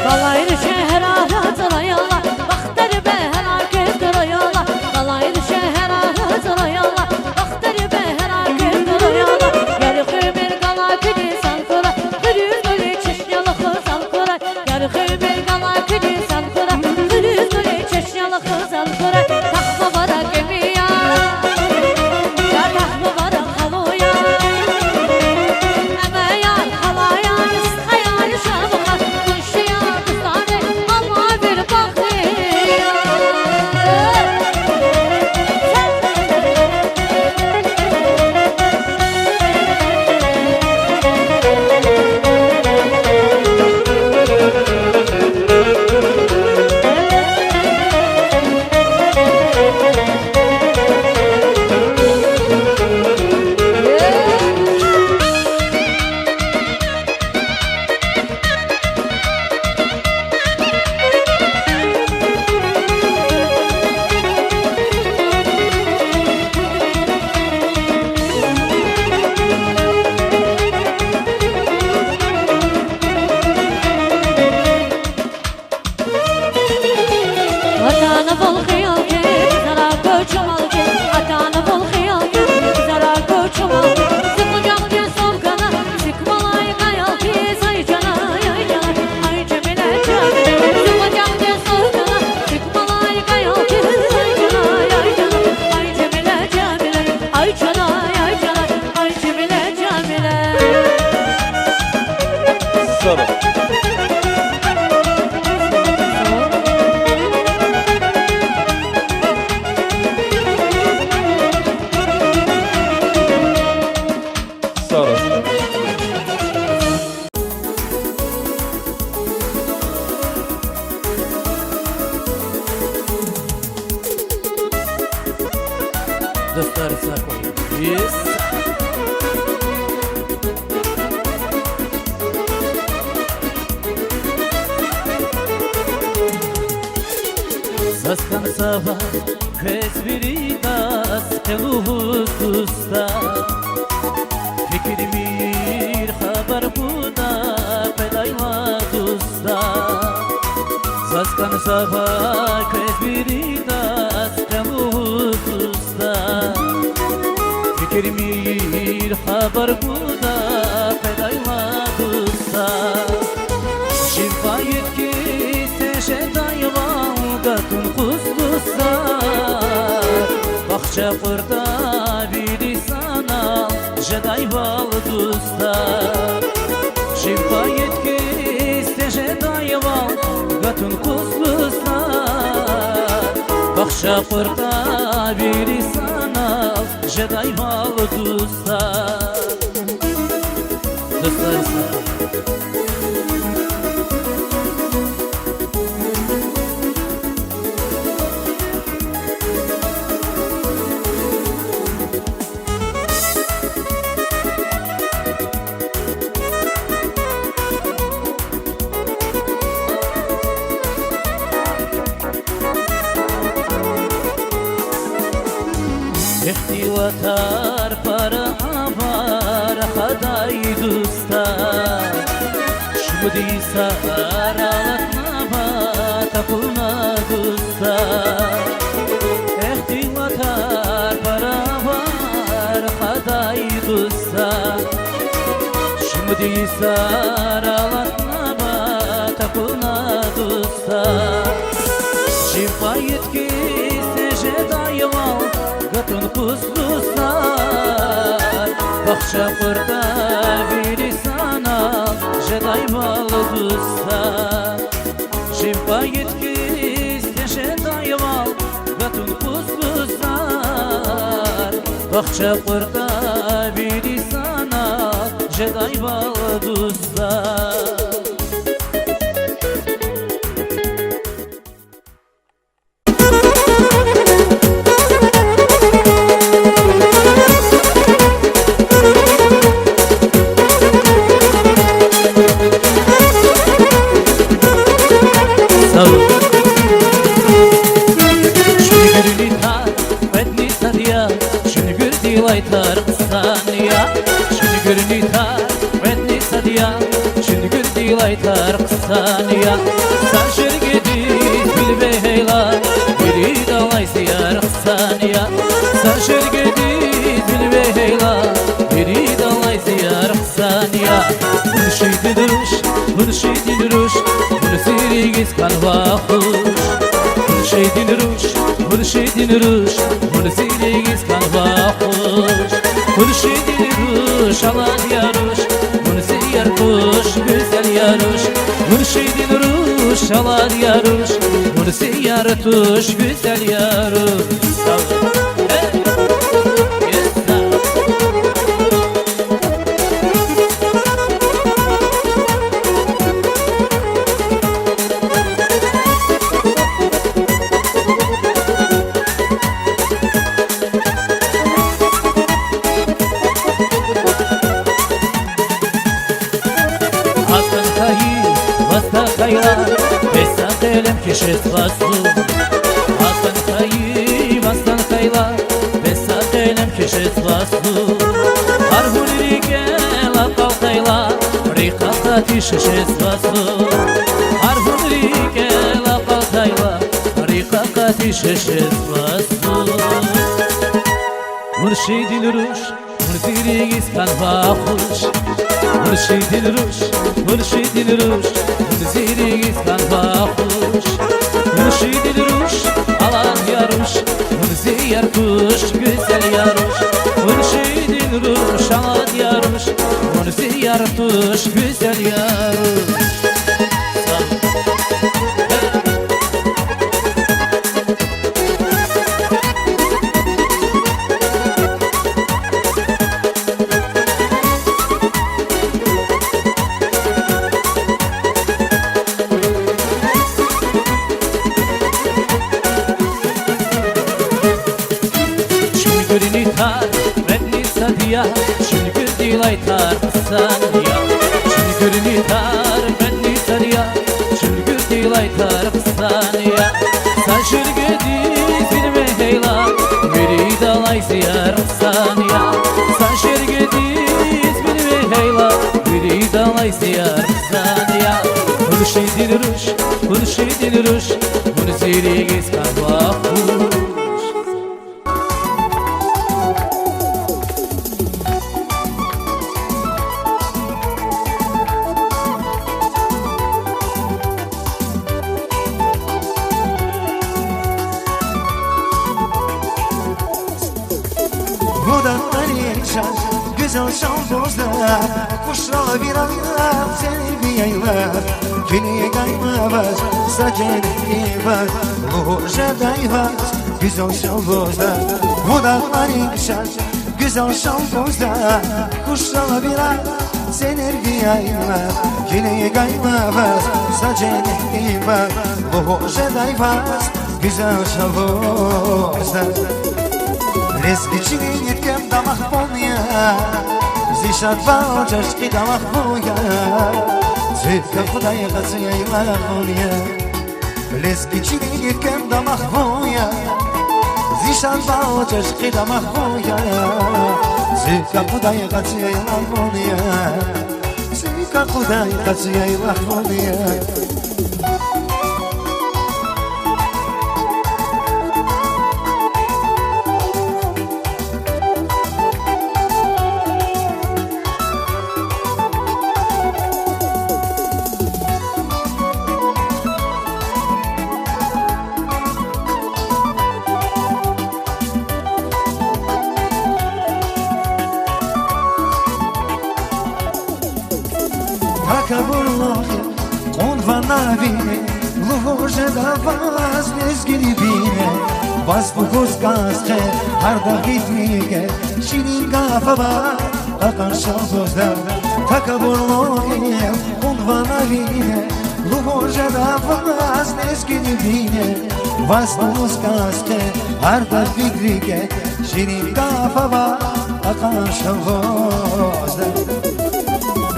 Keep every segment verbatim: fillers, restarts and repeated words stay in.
Балайри шегьерар цӀурай, Аллагь, бахтар бегьерар куь гурай, Аллагь. Балайри шегьерар цӀурай, Аллагь, бахтар бегьерар куь гурай, Аллагь. Ярх уьмуьр гала куьн инсан хьурай, хуьруьз гуьлуьз чешне алахъ зал хьурай. Ярх уьмуьр гала куьн инсан хьурай, хуьруьз гуьлуьз чешне алахъ зал хьурай. Тахма вара кимия, я тахма вара халуя. Амаяр, халаяр, стхаяр, шабхар, къуншияр, дустар, амма вир бахтияр. Атанвал хиял хьиз, зарар гуй чумал хьиз, атанвал хиял хьиз, зарар гуй чумал хьиз. Зи къужахда сувгана, зи кумалай къаял хьиз, ай чанай, ай чанай, ай Жемиле, Жемиле. Зи къужахда сувгана, зи кумалай къаял хьиз, ай чанай, ай чанай, ай Жемиле, Жемиле, ай чанай, ай чанай, ай Жемиле, Жемиле. Сара. Сара. Дустар, сагъ хьуй. Йис. Заз хьанзава квез виридаз къе лугьуз, дустар. Фикирмир хабар гуда къведайла, дустар. Заз хьанзава квез виридаз къе лугьуз, дустар. Фикирмир хабар гуда къведайла, дустар. Жив къайи хьиз тежедайвал гатун къуз, дустар. Бахча кьурда вири санал жедайвал, дустар. Жив къайи хьиз тежедайвал гатун къуз, дустар. Бахча кьурда вири санал жедайвал, дустар. Дустар, сагъ хьуй. Ихтилатар пара авай рахадай, дустар. Шумуд йисар алатнавай такуна, дустар. Ихтилатар пара авай рахадай, дустар. Шумуд йисар алатнавай такуна, дустар. Жив пайид хьиз тежедайвал гатун хуш, дустар. Бахча кьуртӀа вири санал жедайвал, дустар. Жив пайид хьиз тежедайвал гатун хуш, дустар. Бахча кьуртӀа вири санал жедайвал, дустар. Чуьнгуьрни тар кьведни сад я, чуьнгуьрдилай тар хъсан я. Чуьнгуьрни тар кьведни сад я, чуьнгуьрдилай тар хъсан я. Са жергедиз вил вегьейла, виридалай зи яр хъсан я. Са жергедиз вил вегьейла, виридалай зи яр хъсан я. Муршидин руш, муршидин руш, мурзилигиз хьанва хуш. Муршидин руш, муршидин руш, мурзилигиз хьанва хуш. Муршидин руш, алад я руш, мурзи яр туш, гуьзел я руш. Муршидин руш, алад я руш, мурзи яр туш, гуьзел я руш. Гьатан хьайи ваз тахьайла, бес са къелем кешиз ваз зун. Гьатан хьайи ваз тахьайла, бес са къелем кешиз ваз зун. Гьар гьуьл рикӀел акьалтайла, рикӀ акъатиз шешиз ваз зун. Гьар гьуьл рикӀел акьалтайла, рикӀ акъатиз шешиз ваз зун. Муршидин руш, мурзилигиз хьанва хуш. Муршидин руш, муршидин руш, мурзилигиз хьанва хуш. Муршидин руш, алад я руш, мурзи яр туш, гуьзел я руш. Муршидин руш, алад я руш, мурзи яр туш, гуьзел я руш. Чуьнгуьрни тар кьведни сад я, чуьнгуьрдилай тар хъсан я. Чуьнгуьрни тар кьведни сад я, чуьнгуьрдилай тар хъсан я. Са жергедиз вил вегьейла, виридалай зи яр хъсан я. Са жергедиз вил вегьейла, виридалай зи яр хъсан я. Муршидин руш, муршидин руш, мурзилигиз хьанва хуш. Гудагъларин шад, гуьзел шалбуздакъ, хушралвирар, сервияйлар, килигайла ваз са женнетдин багъ, лугьуз жедай ваз, гуьзел шалбуздакъ. Гудагъларин шад, гуьзел шалбуздакъ, хушралвирар, сервияйлар, килигайла ваз са женнетдин багъ, лугьуз жедай ваз, гуьзел шалбуздакъ. Лезги чилин еткем дамах вун я, зи шад, бал, чӀехи дамах вун я, зи кӀан, Худай, къацу яйлах вун я. Лезги чилин еткем дамах вун я, зи шад, бал, чӀехи дамах вун я, зи кӀан, Худай, къацу яйлах вун я, зи кӀан, Худай, къацу яйлах вун я. Вине, лугьуз жеда ваз лезгини вине, ваз лугьуз кӀанз хъе гьар дагъвидрике, ширин гаф ава кьакьан шалбузда, такабурлу ил кьун ван вине, лугьуз жеда ваз лезгини вине, ваз лугьуз кӀанз хъе гьар дагъвидрике, ширин гаф ава кьакьан шалбузда.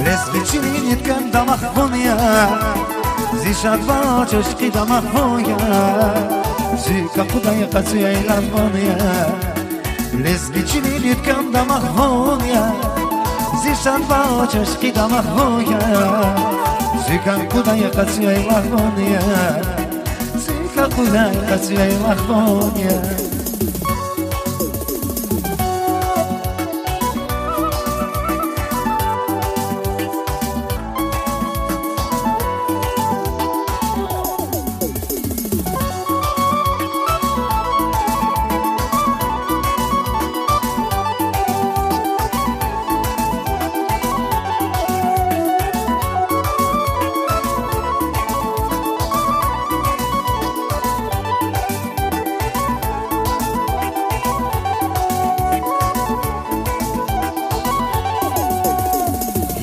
Лезги чилин идкан дамах вун я, зи шадвал чӀехи дамах вун я, зи кӀан кудай къацу яйлах вун я. Лезги чилин идкан дамах вун я, зи шадвал чӀехи дамах вун я, зи кӀан кудай къацу яйлах вун я, зи кӀан кудай къацу яйлах вун я.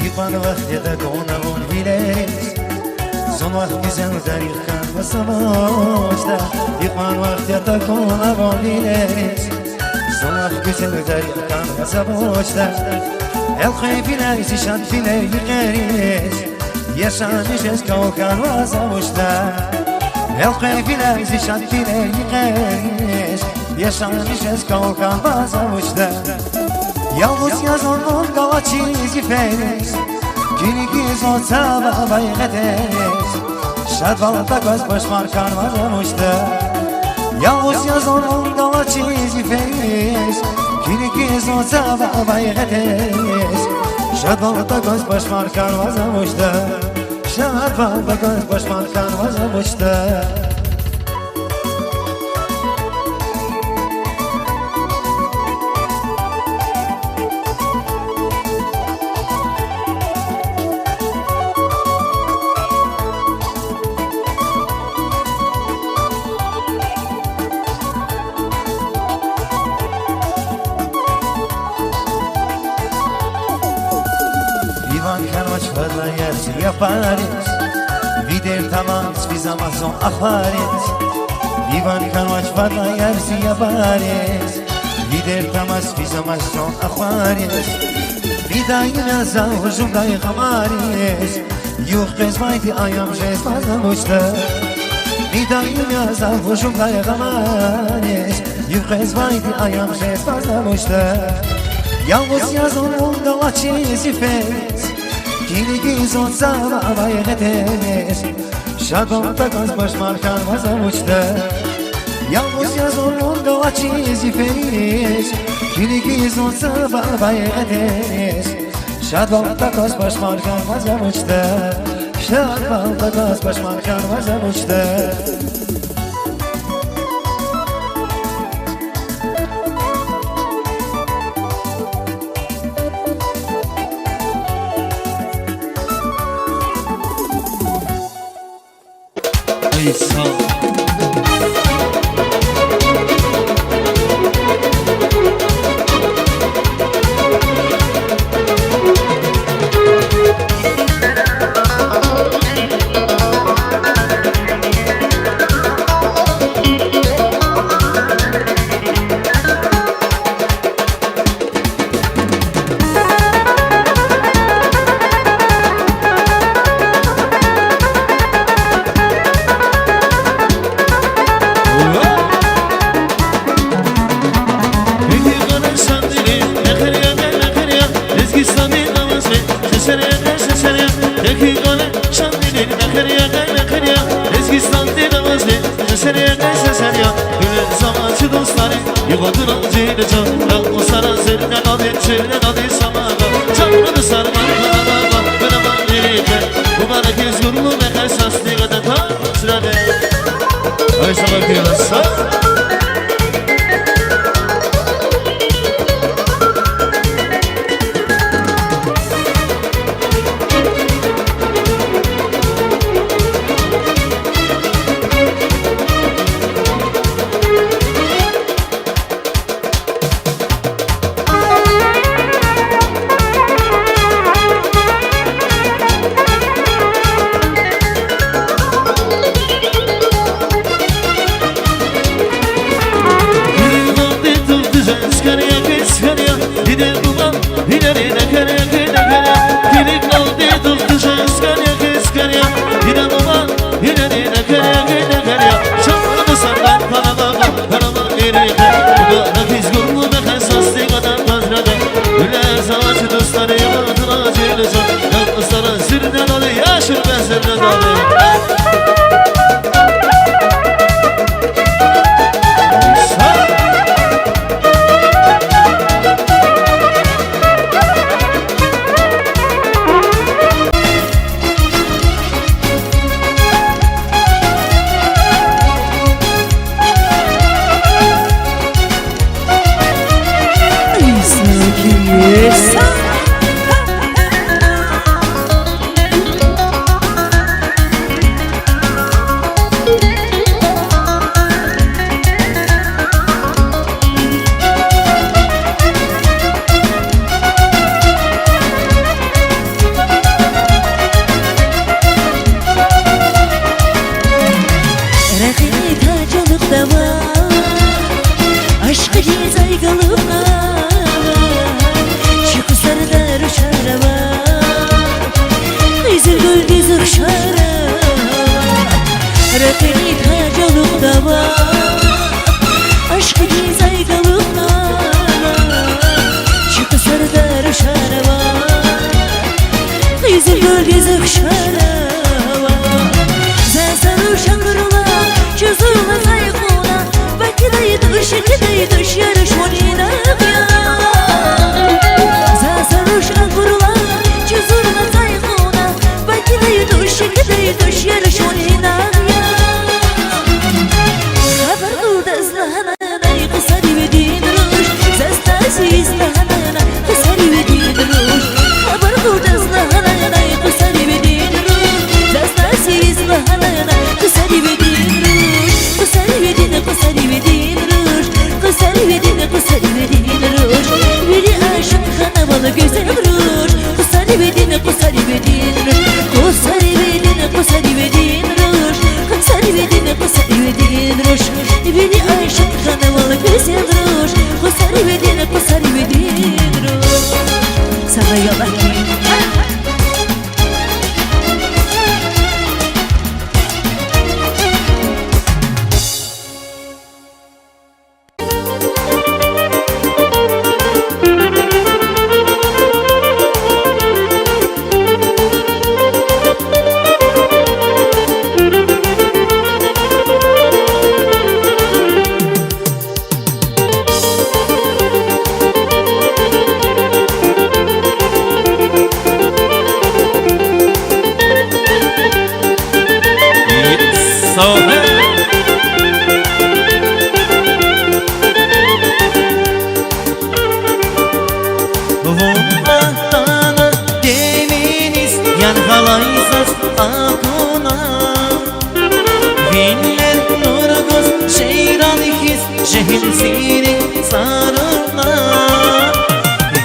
Икьван вахт я такуна вун вилериз, зун вахъ гуьзел дарих кӀанзава за вучда. Икьван вахт я такуна вун вилериз, зун вахъ гуьзел дарих кӀанзава за вучда. Элкъвей вилер зи шад вилер йикъериз, яшамиш жез кӀан хьанва за вучда. Элкъвей вилер зи шад вилер йикъериз, яшамиш жез кӀан хьанва за вучда. Ялгъуз я зун вун галачиз йифериз, килигиз вун цава байгъетриз, шадвал такваз пашман хьанва за вучда. Ялгъуз я зун вун галачиз йифериз, килигиз вун цава байгъетриз, шадвал такваз пашман хьанва за вучда. Шадвал такваз пашман хьанва за вучда. Виван хьанвач вад лагьай яр зи япариз, ви дерт амаз физ амаз зун ахвариз. Виван хьанвач вад лагьай яр зи япариз, ви дерт амаз физ амаз зун ахвариз. Фидай я зав гьужумдай гъамариз, югъ къвезвайди аям жезвач за вучда. Фидай я зав гьужумдай гъамариз, югъ къвезвайди аям жезвач за вучда. Ялгъуз я зун вун галачиз йифериз, килигиз вун цава байгъетриз, шадвал такваз пашман хьанва за вучда. Ялгъуз я зун вун галачиз йифериз, килигиз вун цава байгъетриз, шадвал такваз пашман хьанва за вучда. Шадвал такваз пашман хьанва за вучда. Ay, sana kıyasın. Ракъини таж алукьдава, ашкъидин зай галукьнава, чи къасарда рушар ава, къизилдиз хушар ава. Заз за руш акурла, жузуна зай кьуна, Бакидай туш, Бакидай туш, я руш вун инагъ я. Заз за руш акурла, жузуна зай кьуна, Бакидай туш, Бакидай туш, я руш вун инагъ я. Хабар кьурда злагьана, най къусаривидин руш, заз тазиз лагьана, най къусаривидин руш. Хабар кьурда злагьана, най къусаривидин руш, заз тазиз лагьана, най къусаривидин руш. Къусаривидин, къусаривидин руш, къусаривидин, къусаривидин руш. Вири ашукь хьанвайвал гуьзел руш, къусаривидин, къусаривидин руш. Къусаривидин, къусаривидин руш, къусаривидин, къусаривидин руш. Вири ашукь хьанвайвал гуьзел руш, къусаривидин, къусаривидин руш. Сагъ ая, Аллагь. Вун атана деминиз, ян гъалай заз акуна. Винел нур гуз жейран хьиз, жегьил зирин цӀаруна.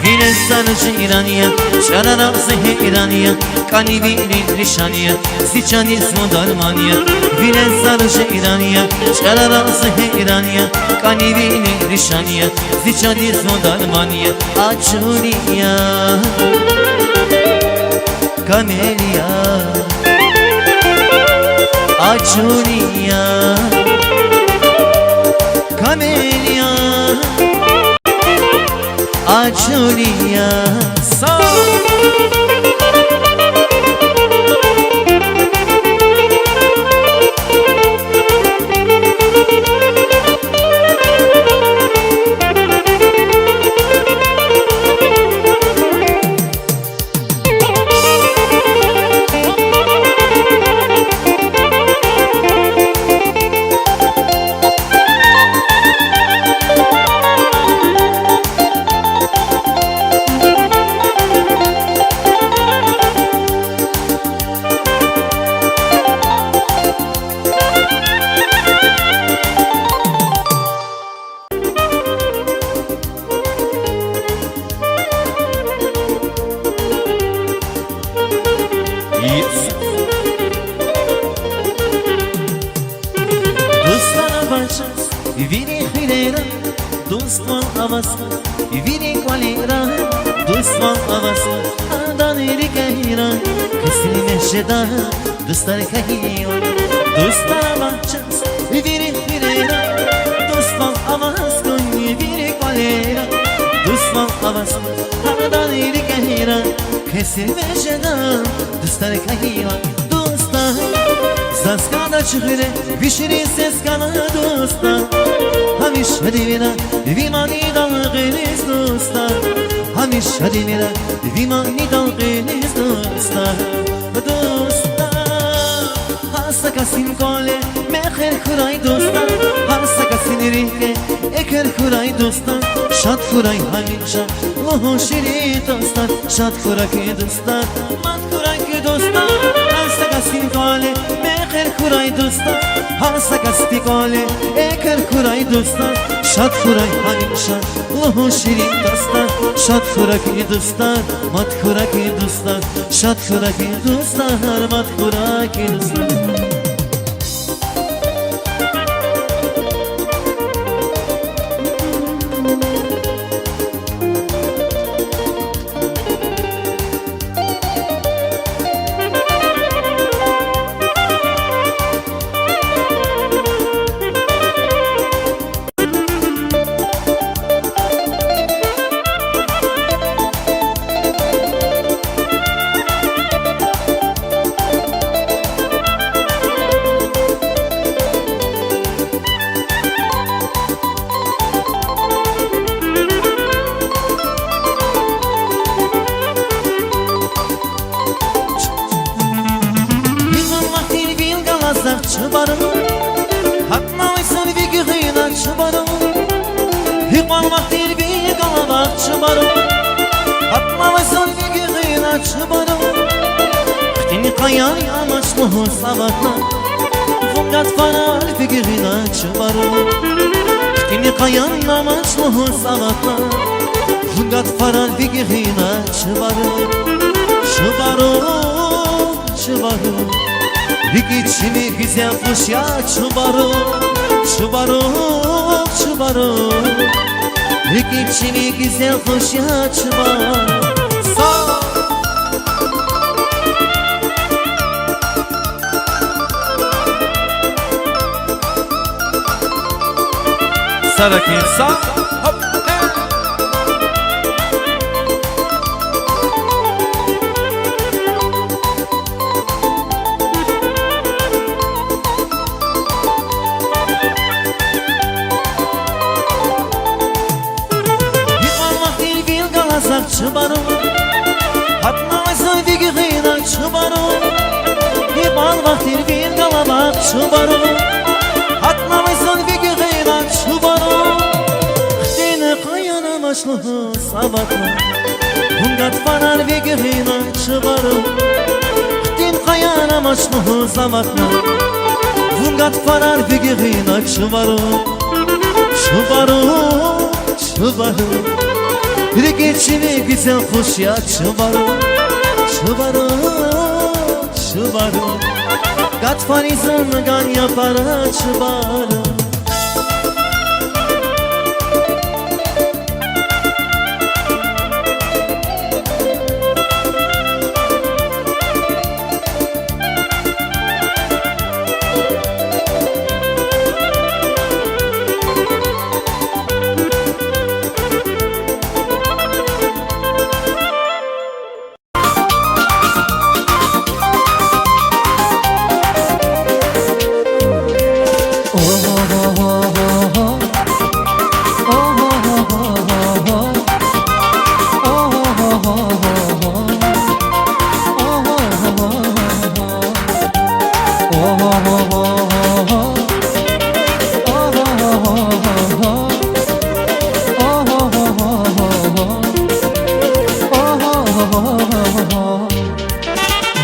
Винел заз жейран я, чӀарарал зи гьейран я, кӀани винел ришан я, зи чандиз вун дарман я. Винел заз жейран я, чӀарарал зи гьейран я, кӀани винел ришан я, зи чандиз вун дарман я. Ачуни я, камел я, ачуни я, камел я, ачуни я. Са- Дустар авачаз вири хуьрера, дуствал аваз вири кӀвалера, дуствал аваз адан рикӀера, кесилмиш жеда дустар хьайила. Дустар авачаз вири хуьрера, дуствал аваз вири кӀвалера, дуствал аваз адан рикӀера, кесилмиш жеда дустар хьайила. Дустар, заз кӀандач гъуьре, ви ширин сес кӀанда, дустар. Гьамиша шадвилера ви манидал гъиниз, дустар. Гьамиша шадвилера ви манидал гъиниз, дустар. Дустар, гьар са касдин кӀвале мехъер хьурай, дустар. Гьар са касдин рикӀе эквер хьурай, дустар. Шад хьурай гьамиша лугьун ширин тостар. Шад хьурай хьи, дустар, мад хьурай хьи, дустар. Гьар са касдин кӀвале мехъер хьурай, дустар. Гьар са касдин кӀвале эквер хьурай, дустар. Шад хьурай гьамиша лугьун ширин тостар. Шад хьурай хьи, дустар, мад хьурай хьи, дустар. Шад хьурай хьи, дустар, мад хьурай хьи, дустар. Чубару, гьатнавай зун ви гуьгъуьна, Чубару. Хъуьтуьни къаян амач лугьуз аватна, вун гатфарар ви гуьгъуьна, Чубару. Хъуьтуьни къаян амач лугьуз аватна, вун гатфарар ви гуьгъуьна, Чубару. Чубару, Чубару, рикӀи чими гуьзел хуш я, Чубару, Чубару, Чубару, рикӀи чими гуьзел хуш я, Чубару. Са- Саракин са. Гьоп. Гьикьван вахтунин вил галазва, Чубару, гьатнавай зун ви гуьгъуьна, Чубару. Гьикьван вахтунин вил галазва, Чубару, гьатнавай зун ви гуьгъуьна, Чубару. Хъуьтуьни къаян амач лугьуз аватна, вун гатфарар ви гуьгъуьна, Чубару. Хъуьтуьни къаян амач лугьуз аватна, вун гатфарар ви гуьгъуьна, Чубару. Чубару, Чубару, рикӀи чими гуьзел хуш я, Чубару. Чубару, Чубару, гатфари зун ган япара, Чубару.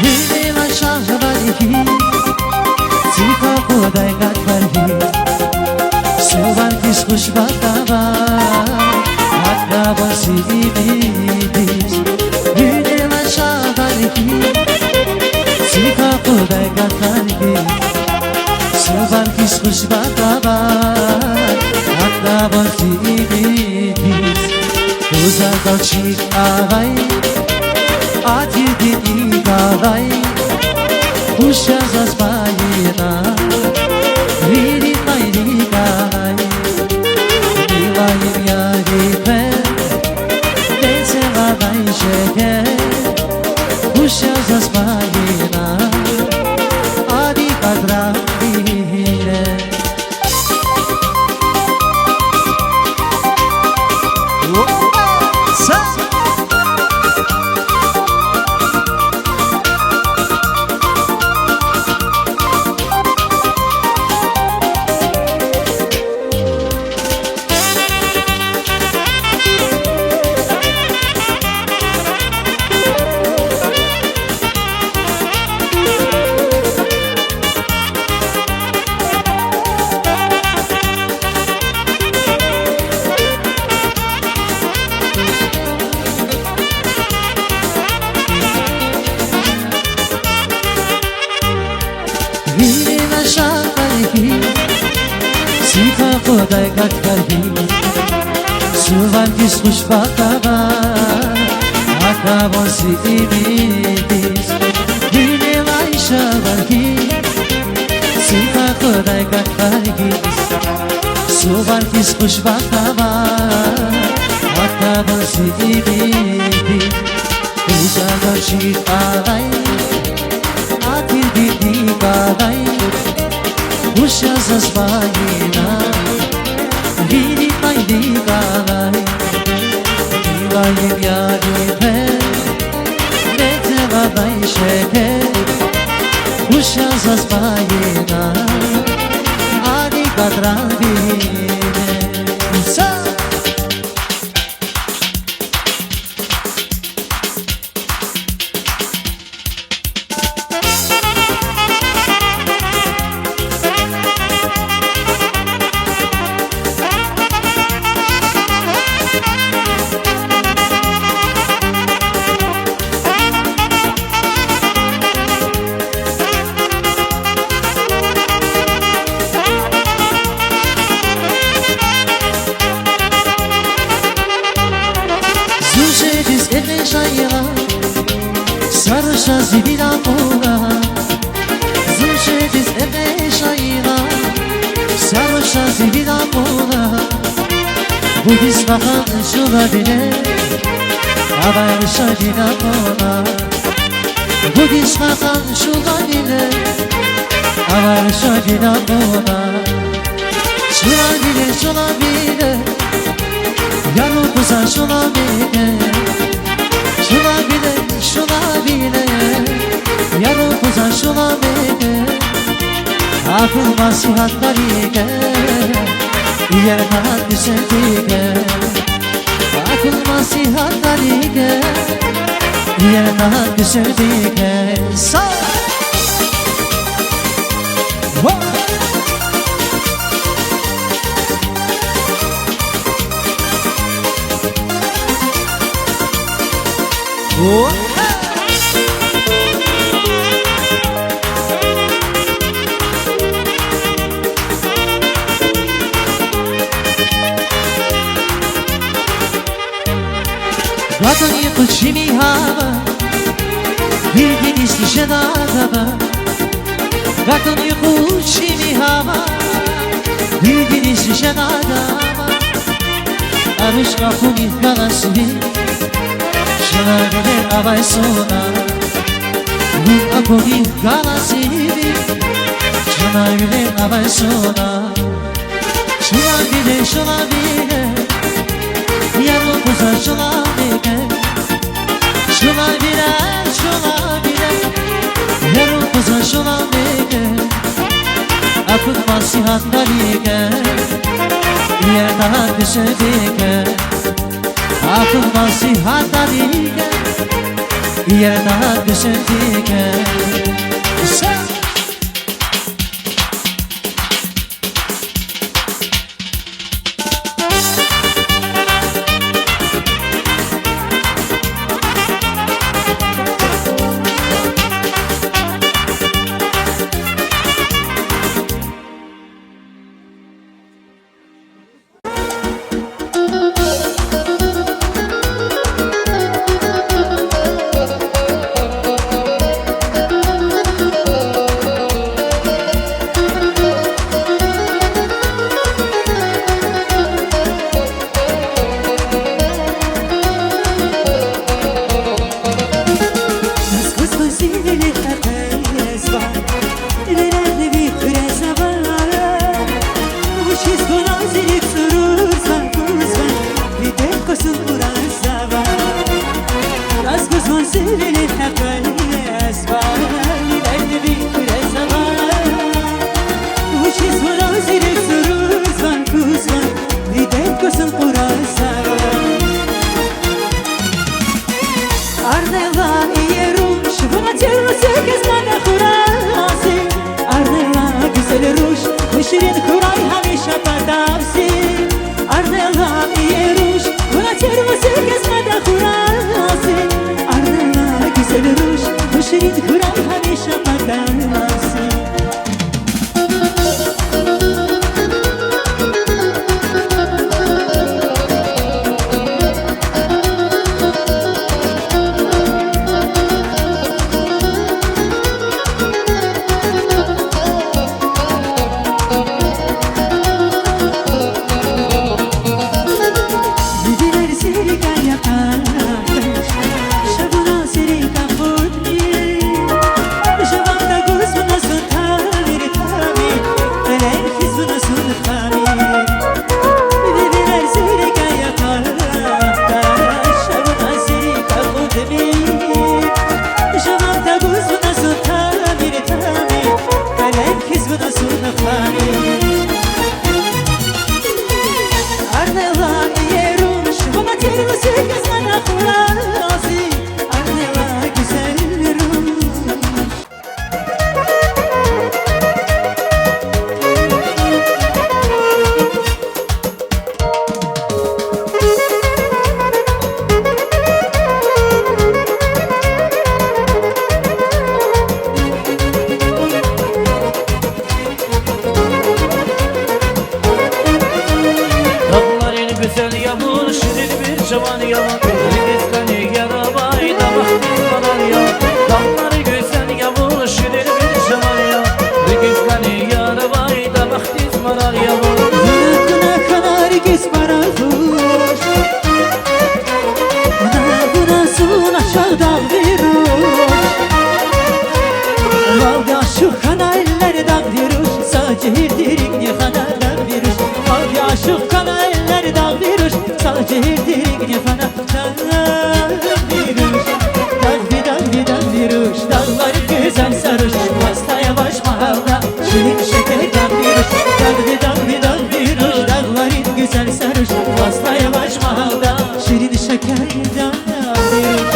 Гьуьлуьн лагьай шагьвар хьиз, цӀи къакъудай гатфар хьиз, сувар хьиз хушбахт авай, гьатда ваз зи имидиз. Гьуьлуьн лагьай шагьвар хьиз, цӀи къакъудай гатфар хьиз, сувар хьиз хушбахт авай, гьатда ваз зи имидиз. Гузар галчи авай, а тирди икӀ авай, хуш я заз майна, вири къайрикай. Милаим яри къе, мецел авай шекер, хуш я заз майна, ади кьадран вине. Гьуьлуьн лагьай шагьвар хьиз, цӀи къакъудай гатфар хьиз, сувар хьиз хушбахт авай, гьатда ваз зи имидиз. Гьуьлуьн лагьай шагьвар хьиз, цӀи къакъудай гатфар хьиз, сувар хьиз хушбахт авай, гьатда ваз зи имидиз. Гузар галчи авай, а тирди икӀ авай, хуш я заз майна, вири къайрикай. Милаим яри къе, мецел авай шекер, хуш я заз майна, ади кьадран вине. Са- Вучиз кьакьан шула вине, авай рушани накъвана. Вучиз кьакьан шула вине, авай рушани накъвана. Шула вине, шула вине, яру куза шула вине. Шула вине, шула вине, яру куза шула вине. Акун масихатдалике, иер тагьат куьсендике. Акун масихатдалике, иер тагьат куьсендике. Са! Ва! Гатун юкъуз шими гьава, виридиниз шена гава. Гатун юкъуз шими гьава, виридиниз шена гава. Аруш кьахунихъ галаз ви, шула вине авай суна. Вун акунихъ галаз ви, шула вине авай суна. Шула вине, шула вине, яру куза шула вине. Шула вине, шула вине, яру куза шула вине. Акун масихатдалике, иер тагьат куьсендике. Акун масихатдалике, иер тагьат куьсендике. Са! жегьилдирикни хьана дагъви руш, вахъ ашукь хьана эллер дагъви руш, са жегьилдирикни хьана дагъви руш. Дагъви, дагъви, дагъви руш, дагъларин гуьзел са руш, ваз тай авач магьалда, ширин шекер дагъви руш. Дагъви, дагъви, дагъви руш, дагъларин гуьзел са руш, ваз тай авач магьалда, ширин шекер дагъви руш.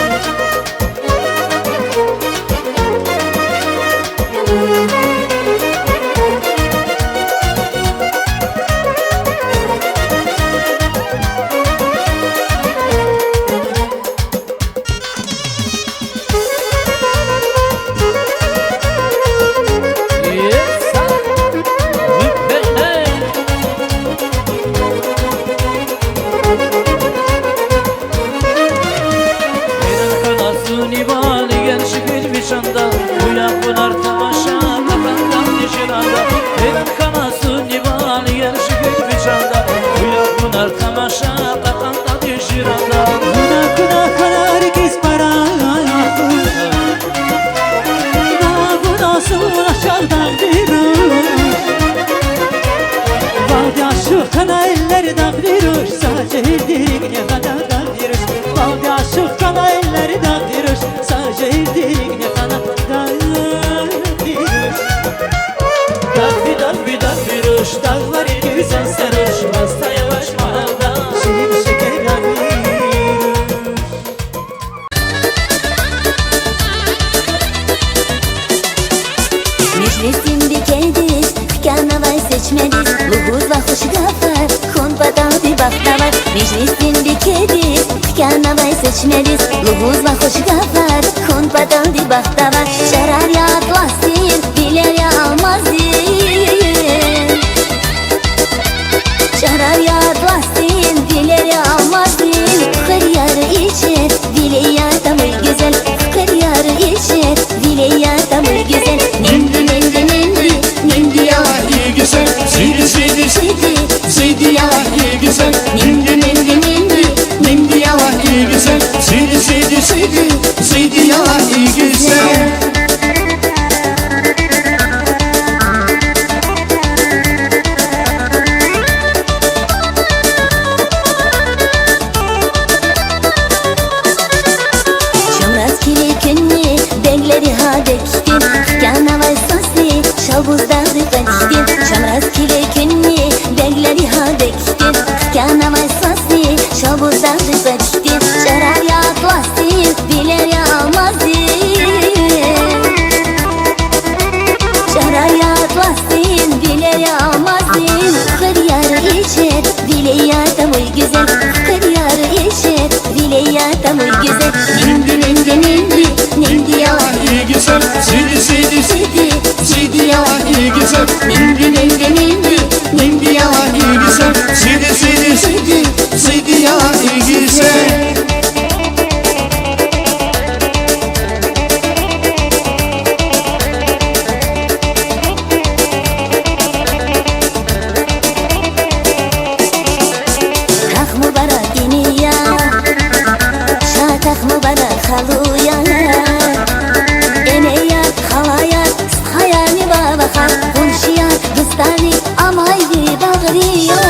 Гьейран хьана зунивал яр шегьер вишанда, гуьлахъунар тамаша кьакьандани жиранда. Гьейран хьана зунивал яр шегьер вишанда, гуьлахъунар тамаша кьакьандани жиранда. Вуна куьне хьана рикӀиз пара, на вуна сура шагь дагъви руш. Вахъ ашукь хьана эллер дагъви руш, са жегьилдирикни хьана дагъви руш. Вахъ ашукь хьана эллер дагъви руш, са жегьилдирикни хьана дагъви руш. Дагъви, дагъви, дагъви руш, дагъларин гуьзел са руш, ваз тай авач магьалда, ширин шекер дагъви руш. Межлисдин бикедиз хкянавай сечмедиз, лугьузва хуш гафар, хьун паталди бахтавар. Межлисдин бикедиз хкянавай сечмедиз, лугьузва хуш гафар, хьун паталди бахтавар. Чарар я атласдин, вилер я алмаздин. Чарар я атласдин, вилер я алмаздин, хъуьрер я ичер, вилер я тамуй гуьзел, хъуьрер я ичер, вилер я тамуй гуьзел. Нинди, нинди, нинди, нинди я лагь и гуьзел, зиди, зиди, зиди, зиди я лагь и гуьзел. Нинди, нинди, нинди, нинди я лагь и гуьзел, зиди, зиди, зиди, зиди я лагь и гуьзел. Чамраз килиг куьнни беглери гьадахъ хьтин, хкянавай свасни Шалбуз дагъдихъ хьтин. Чамраз килиг куьнни беглери гьадахъ хьтин, хкянавай свасни Шалбуз дагъдихъ хьтин. Чарар я атласдин, вилер я алмаздин. Чарар я атласдин, вилер я алмаздин, хъуьрер я ичер, вилер я тамуй гуьзел, хъуьрер я ичер, вилер я тамуй гуьзел. Нинди, нинди, нинди, нинди я лагь и гуьзел, зиди, зиди, зиди, зиди я лагь и гуьзел. Нинди, нинди, нинди, нинди я лагь и гуьзел, зиди, зиди, зиди, зиди я лагь и гуьзел. Тахму бара иният, ша тахму бара халуят, энеят, халаят, стхаяр, вавахар, къуншияр, дустарни амайди багърияр.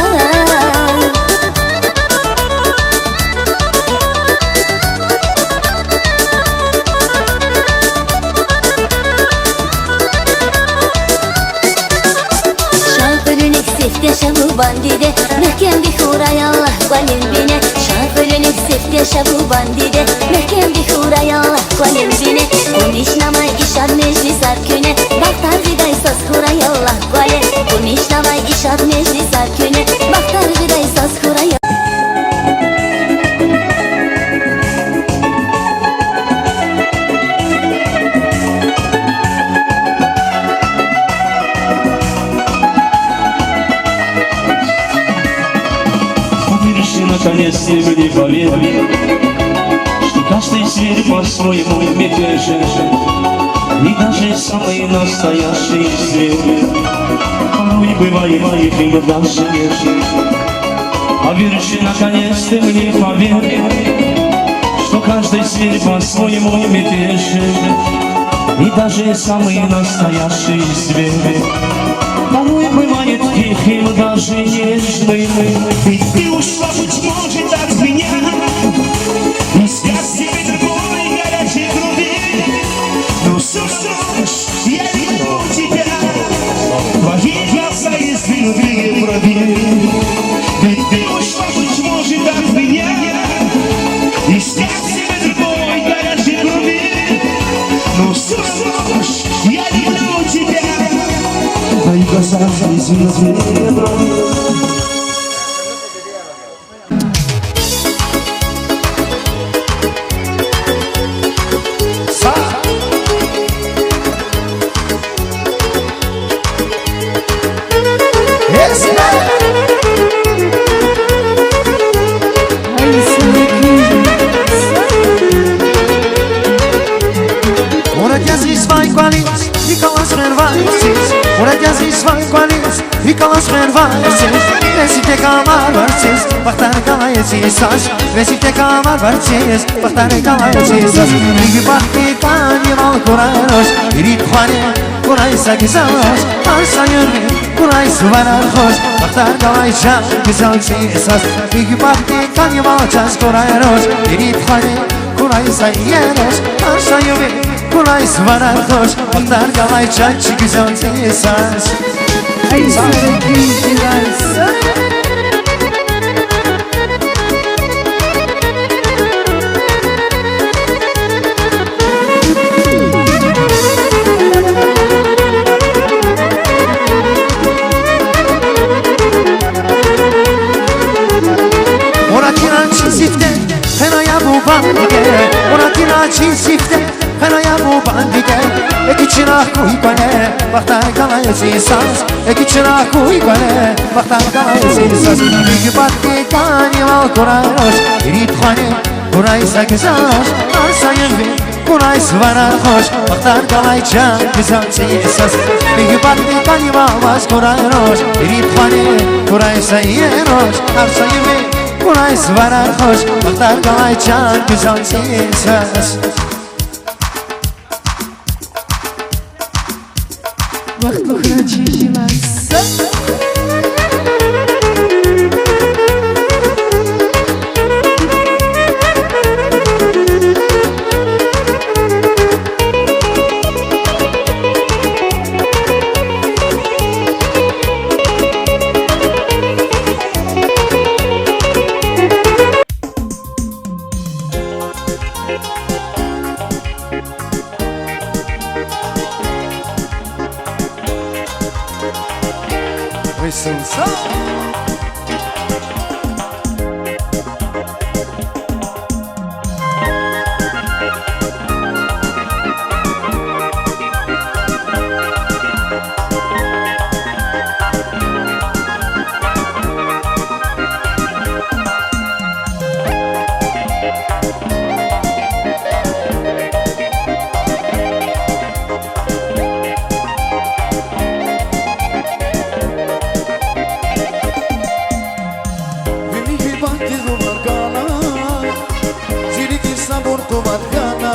Ша хуьруьник сифте, ша бубан диде, мягькемди хьурай Аллагь кӀвалин бине. Ша хуьруьник сифте, ша бубан диде, мягькемди хьурай Аллагь кӀвалин бине. Къунишнавай и шад межлисар куьне, бахтар гъидай саз хьурай Аллагь кӀвале. Къунишнавай и шад межлисар куьне, бахтар гъидай саз хьурай. Поверишь ли, наконец, ты мне поверь, что каждый зверь по-своему мятежен, и даже самый настоящий зверь порой бывает тихим и даже нежным. Поверишь ли, наконец, ты мне поверь, что каждый зверь по-своему мятежен, и даже самый настоящий зверь порой Нежный, беды ушла, быть может, от меня. И связь тебе другой горячей груди. Но всё равно ж я люблю тебя. Твои глаза есть внутри в груди. Беды ушла, быть может, от меня. И связь тебе другой горячей груди. Но всё равно ж я люблю тебя. Твои глаза есть внутри в груди. Мурад яз исвай кӀвализ, и калаз гъенвай вахтиз. Мурад яз исвай кӀвализ, и калаз гъенвай вахтиз. Везиф тек амар варциз, бахтар галай зи саз. Везиф тек амар варциз, бахтар галай зи саз. Михьи бахтдикай вал хьурай руш, ирид хвани хьурай са гуьзел руш, гьар са югъ хьурай суварар хуш, бахтар галай чан гуьзел цӀийи саз. Михьи бахтдикай вал чаз хьурай руш, ирид хвани хьурай са иер руш, гьар са югъ хьурай суварар хуш, бахтар галай чан чи гуьзел цӀийи саз. Ай, са гуьзел саз. Мураддинан чи сифте хвена я бубан диде, Мураддинан чи сифте хвена я бубан диде. Экечирагъ хьуй кӀвале, бахтар галай зи саз. Экечирагъ хьуй кӀвале, бахтар галай зи саз. Михьи бахтдикай вал хьурай руш, ирид хвани хьурай са гуьзел руш, гьар са югъ хьурай суварар хуш, бахтар галай чан гуьзел цӀийи саз. Михьи бахтдикай вал ваз хьурай руш, ирид хвани хьурай са иер руш, гьар са югъ хьурай суварар хуш, бахтар галай чан гуьзел цӀийи саз. Вахтлу хьурай чи жила са. Ви муьгьуьббатдиз лувар гана, зи рикӀиз сабур, къуват гана,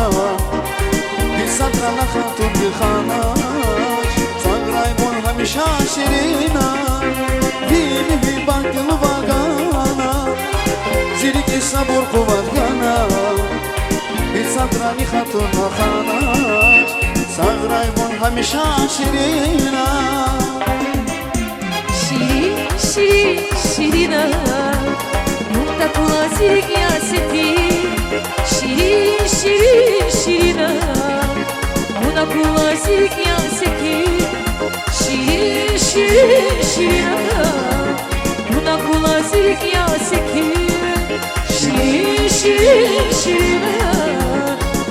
ви садра на хатур дихана, сагърай вун гьамиша, ширина. Ви муьгьуьббатдиз лувар гана, зи рикӀиз сабур, къуват гана, ви садра на хатур дихана, сагърай вун гьамиша, ширина. Ширин, ширин, ширина, вун акуна зи рикӀ я секин. Ширин, ширин, ширина, вун акуна зи рикӀ я секин. Ширин, ширин, ширина, вун акуна зи рикӀ я секин. Ширин, ширин, ширина,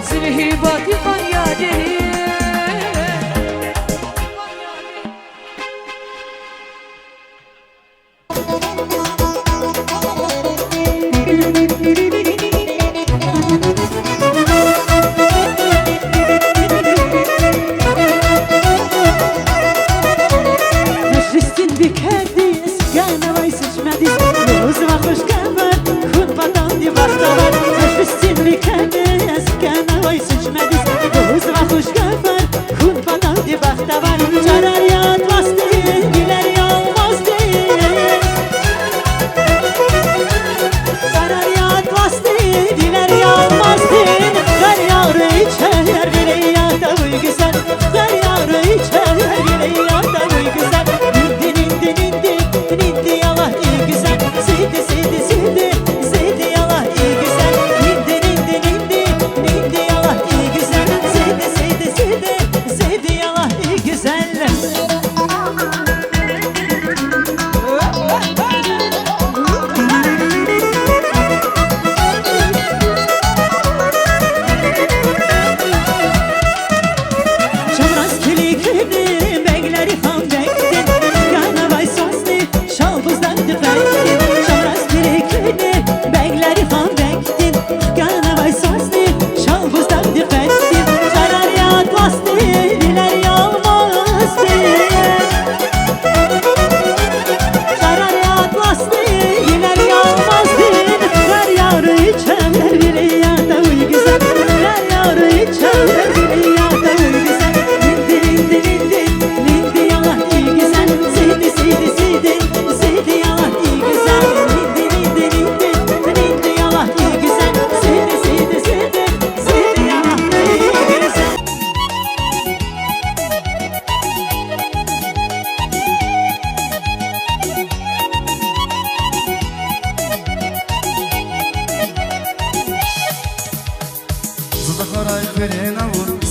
зи муьгьуьббатдин къван я дерин. Межлисдин бикер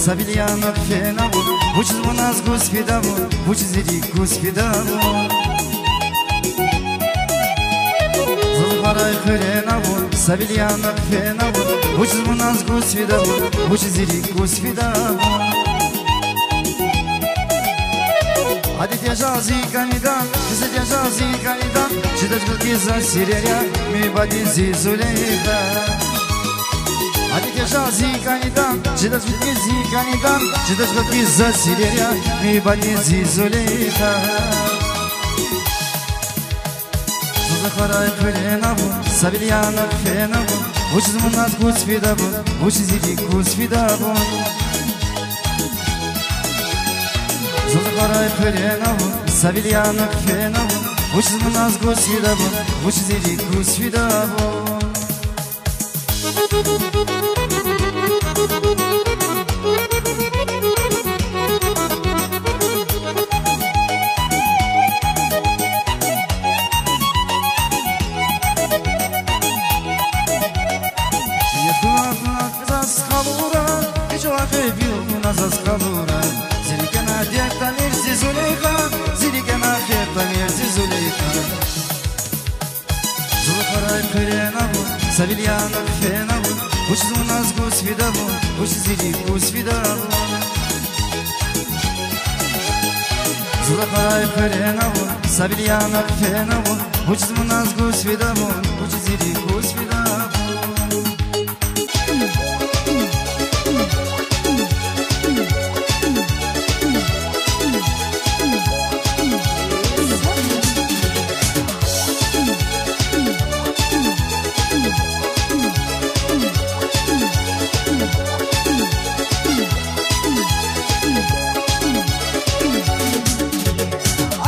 Са вил яна хъфена вун, вучиз вун заз гуз фида вун, вучиз зи рикӀ гуз фида вун? Заз гьарай хъуьрена вун, са вил яна хъфена вун, вучиз вун заз гуз фида вун, вучиз зи рикӀ гуз фида вун? Адет я жал зи кӀанидан, лезет я жал зи кӀанидан, чидач гилкӀи за сирер я, муьгьуьббатдин зи Зулейха. Адет я жал зи кӀанидан, чидач гилкӀи зи кӀанидан, чидач гилкӀи за сирер я, муьгьуьббатдин зи Зулейха. Заз гьарай хъуьрена вун, са вил яна хъфена вун, вучиз вун заз гуз фида вун, вучиз зи рикӀ гуз фида вун? Заз гьарай хъуьрена вун, са вил яна хъфена вун, вучиз вун заз гуз фида вун, вучиз зи рикӀ гуз фида вун? Заз къалура, гьич вахъ вил вуна заз къалура. Зи рикӀе на дерт тамир зи Зулейха, зи рикӀе на хер тамир зи Зулейха. Заз гьарай хъуьрена вун, са вил яна хъфена вун, вучиз вун заз гуз фида вун, вучиз зи рикӀ гуз фида вун? Заз гьарай хъуьрена вун, са вил яна хъфена вун, вучиз вун заз гуз фида вун, вучиз зи рикӀ гуз фида вун?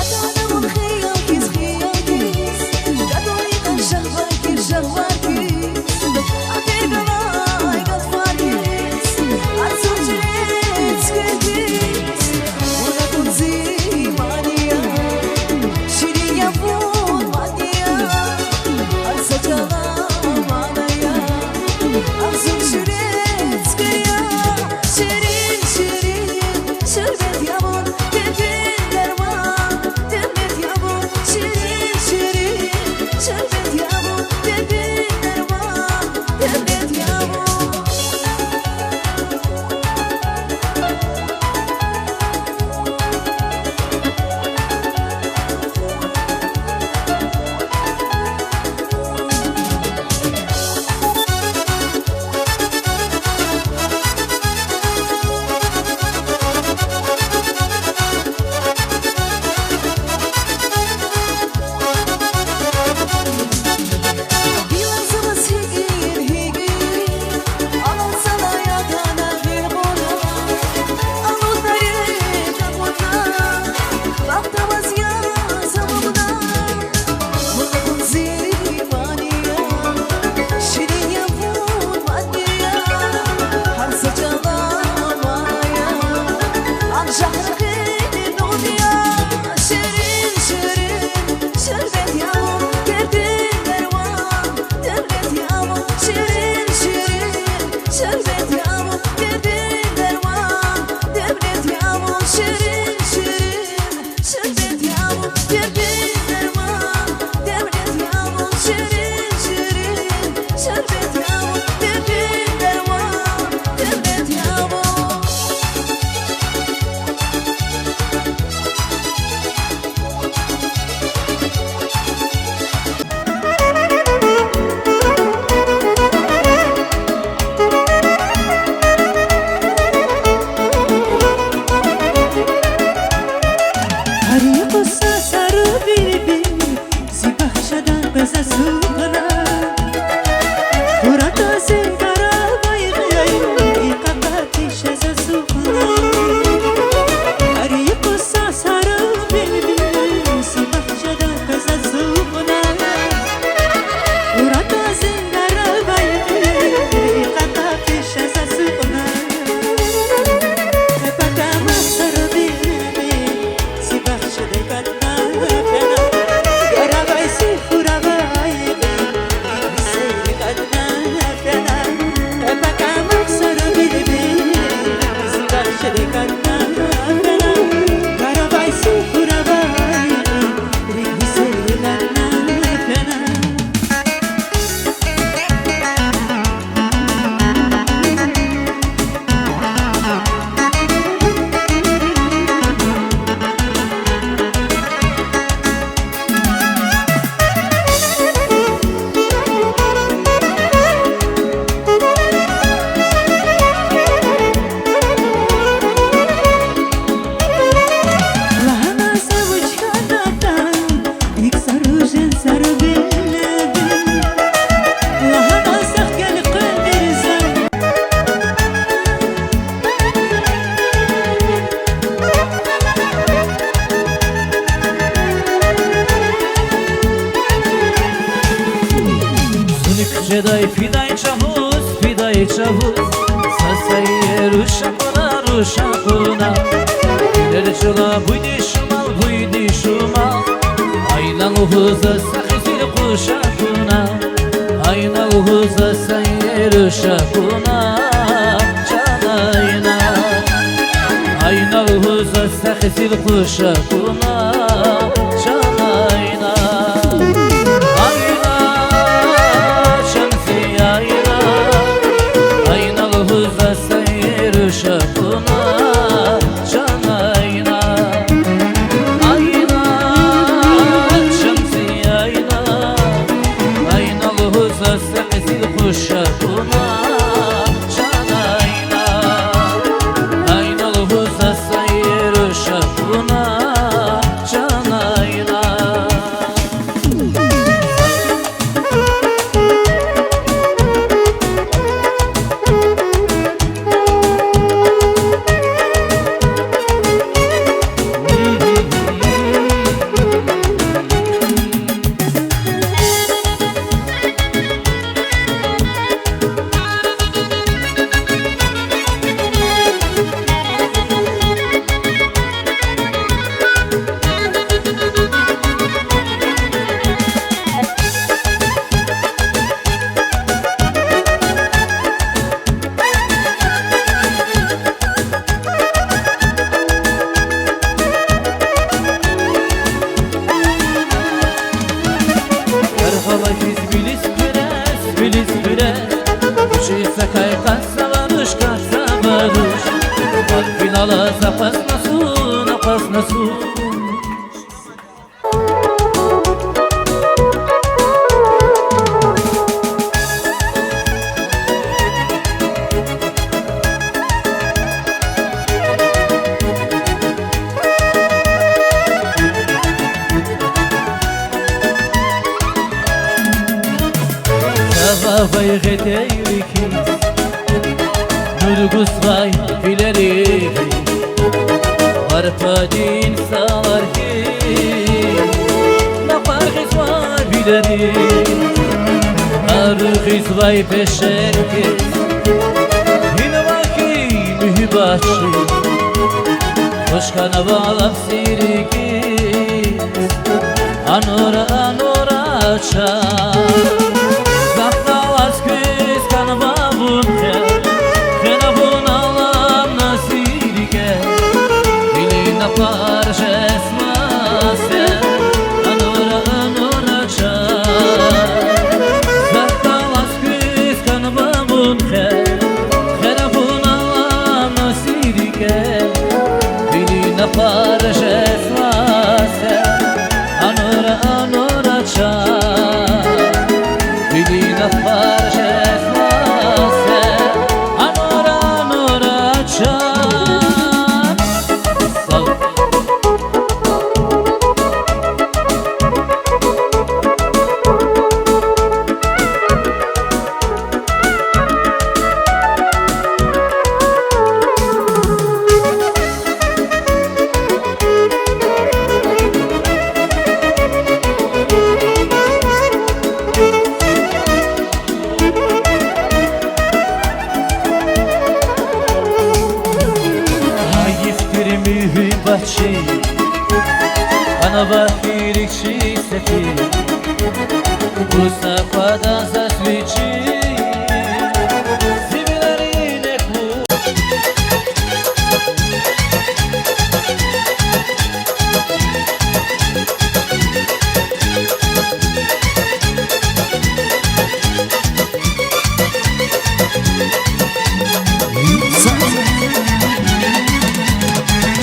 Атана вун хиял хьиз, хиял хьиз, жадури кьан шагьвар хьиз, шагьвар хьиз. Фидай, фидай чӀавуз, фидай чӀавуз, са сайи руш акуна, руш акуна. Гъилер чӀала буйди шумал, буйди шумал. Айна лугьуз за са хесир къуш акуна, айна лугьуз за сайи руш акуна, чан айна. Айна лугьуз за са хесир къуш акуна, чан айна. Айна, чан зи айна. Айна лугьуз за сайи руш акуна, чан айна. Айна, чан зи айна. Айна лугьуз за са хесир къуш акуна, чан айна. Айна лугьуз за сайи руш акуна, чан айна. Гьар гьала хьиз вилиз хъуьрез, вилиз хъуьрез, чи сакай къад са варуш, къад са варуш. Гьар финал алаз акъвазна зун, акъвазна зун. Сававай гъетер хьиз, нур гузвай вилериз, Къарпадин салар хьиз, накъвар гъизвай вилериз, ару гъизвай пешер хьиз, инвай хьи муьгьуьббатчи, хуш хьанва лап сир хьиз. Анура, Анура чан, захъ галаз квез хьанва вун хер, хьана вун алам насир хьиз, вили накъвар жез маса. Анура, Анура чан, захъ галаз квез хьанва вун хер, хьана вун алам насир хьиз, вили накъвар жез маса. Анура, Анура чан, вили накъвар жез маса. Анура, Анура чан. Сав. Гьайиф тир муьгьуьббатчи, хьанва фирик чи сефил, вуч са квадар заз вичи, зи вилерин экв вуч.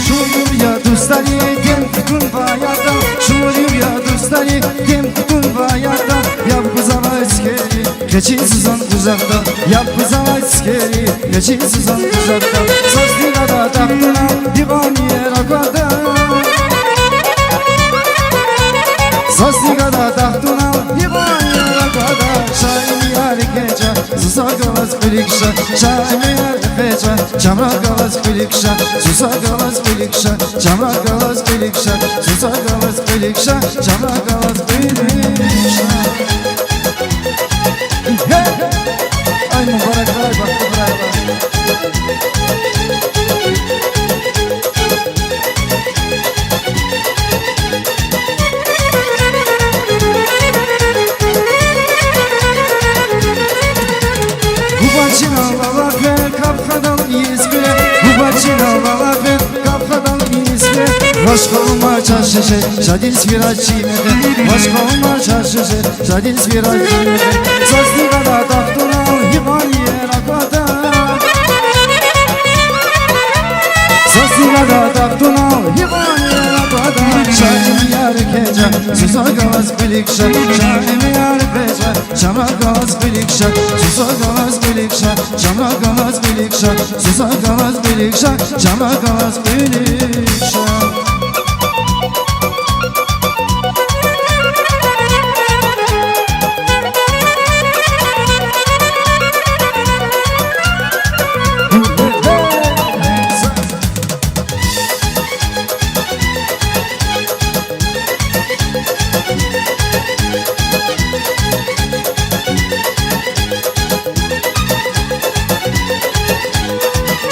Шумуд я дустари, дем кутунва ярдан, шумуд я дустари, дем кутунва ярдан, яб гузвай цуьквери, къеци зузан къужахда, яб гузвай цуьквери, къеци зузан къужахда. Сасни гада тахтуна, дивани ракада. Сасни гада тахтуна, дивани ракада. Шаимияр экъечӀа, зуза галаз кьуьлик ша, шаимияр экъечӀа, чамра галаз кьуьлик ша, зуза галаз кьуьлик ша, чамра галаз кьуьлик ша, зуза галаз кьуьлик ша, чамра галаз кьуьлик ша. Гьей! Ина валахин капхадал инисве, вашкъалма чашише, шадиз вирачи мехе, вашкъалма чашише, шадиз вирачи мехе. Сасни гада тахтунал гьикьван иер аквада. Сасни гада тахтунал гьикьван иер аквада. Шаир яр кеча, сусаз галаз кьилик ша, шаир яр кеча, чамра галаз кьилик ша, сусаз галаз кьилик ша, чамра галаз кьилик ша, сусаз галаз кьилик ша, чамра галаз кьилик ша.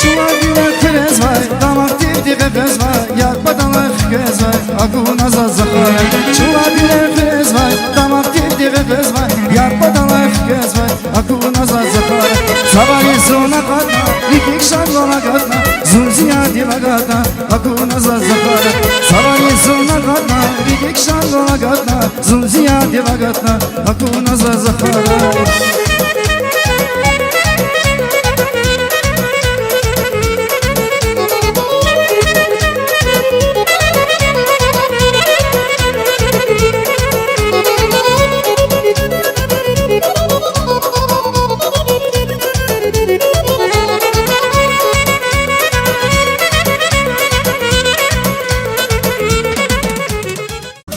Чуван вилер хъуьрезвай, дамах тирди гъекъвезвай, яр паталай хквезвай, акуна заз захар. Чуван вилер хъуьрезвай, дамах тирди гъекъвезвай, яр паталай хквезвай, акуна заз захар. Цавариз зун акъатна, рикӀик шадвал агатна, зун зи яр див агатна, акуна заз захар. Цавариз зун акъатна, рикӀик шадвал агатна, зун зи яр див агатна, акуна заз захар.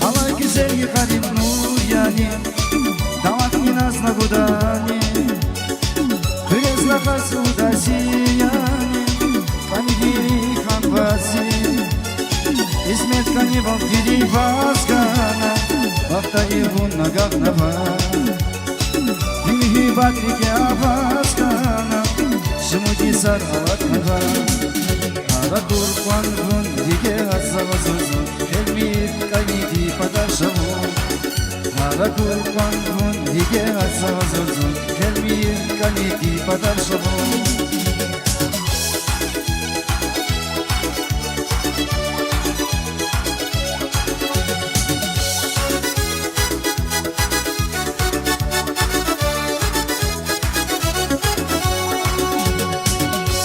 Алай гуьзел йикъарин нур яни, дамахни назна гудани, хъуьрез рахаз удаз зи яни, кӀани вири хьанва зи. Кьисмет кӀанивал вири ваз гана, бахтари вун агакьнава. Ви муьгьуьббат рикӀе аваз гана, шумуд йисар алатнава. Гьар акур кьван вун рикӀе гьазава зун, гьелмир кӀаниди патар ша вун. Гьар акур кьван вун рикӀе гьазава зун, гьелмир кӀаниди патар ша вун.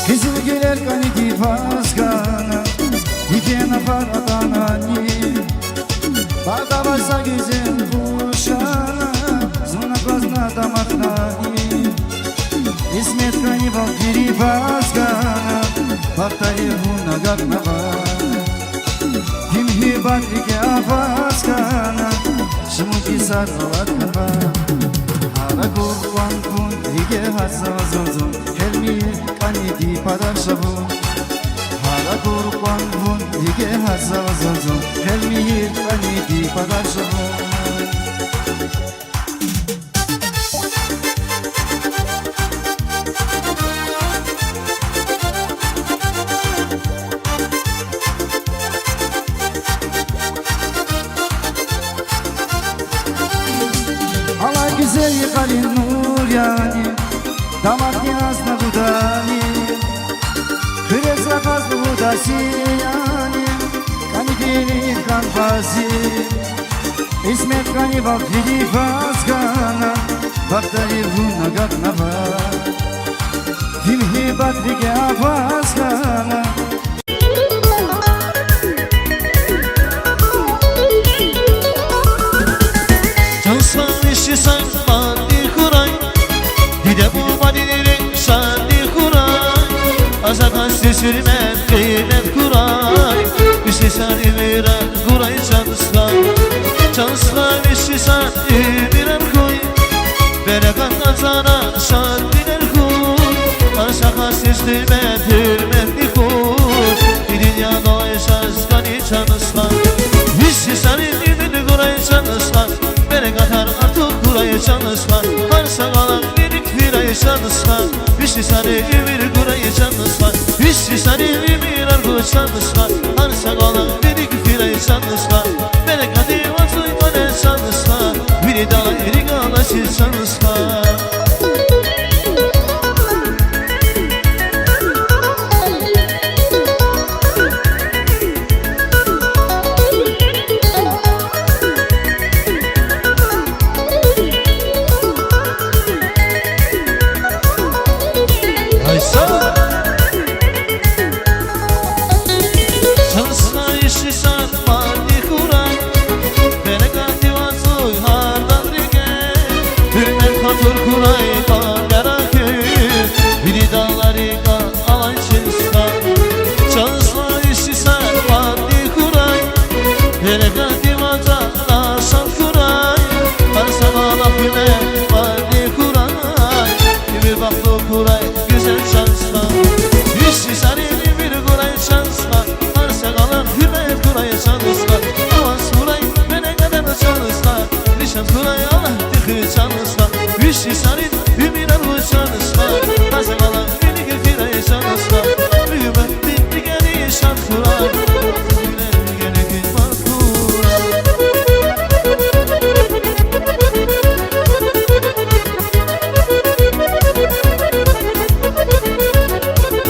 Къизилгуьлер кӀаниди ваз гана, йифен афар атанани, багъда авай са гуьзел къушана, зун аквазна дамахнани. Кьисмет кӀанивал вири ваз гана, бахтари вун агакьнава. Ви муьгьуьббат рикӀе аваз гана, шумуд йисар алатнава. Гьар акур кьван вун рикӀе гьазава зун, гьелмир кӀаниди патар ша вун. Гьар акур кьван вун рикӀе гьазава зун, гьелмир кӀаниди патар ша вун. Алай гуьзел йикъарин нур яни, дамахни назна гудани, хъуьрез рахаз удаз зи яни, кӀани вири хьанва зи. Кьисмет кӀанивал вири ваз гана, бахтари вун агакьнава. Ви муьгьуьббат рикӀе аваз гана. Чан стха, вичи сан манди хьурай, диде-бубадин рикӀ шанди хьурай, азаказ сесир мен къимет хьурай, вичи сан уьмуьрар гурай, чан стха. Чан стха, вичи сан уьмуьрар хьуй, берекат къазанай шад динар хьуй, гьар са кас сесир мен гьуьрметни хьуй, и дуьньядал заз кӀани, чан стха. Вичи сан уьмуьр гурай, чан стха, берекатар артух хьурай, чан стха, гьар са кӀвалах вилик фирай, чан стха. Вичи сан уьмуьр гурай, чан стха, вичи сан уьмуьрар гуй, чан стха, гьар са кӀвалах вилик фирай, чан стха, берекатдив вацӀуй кӀвале, чан стха, виридалай рикӀ алачир, чан стха.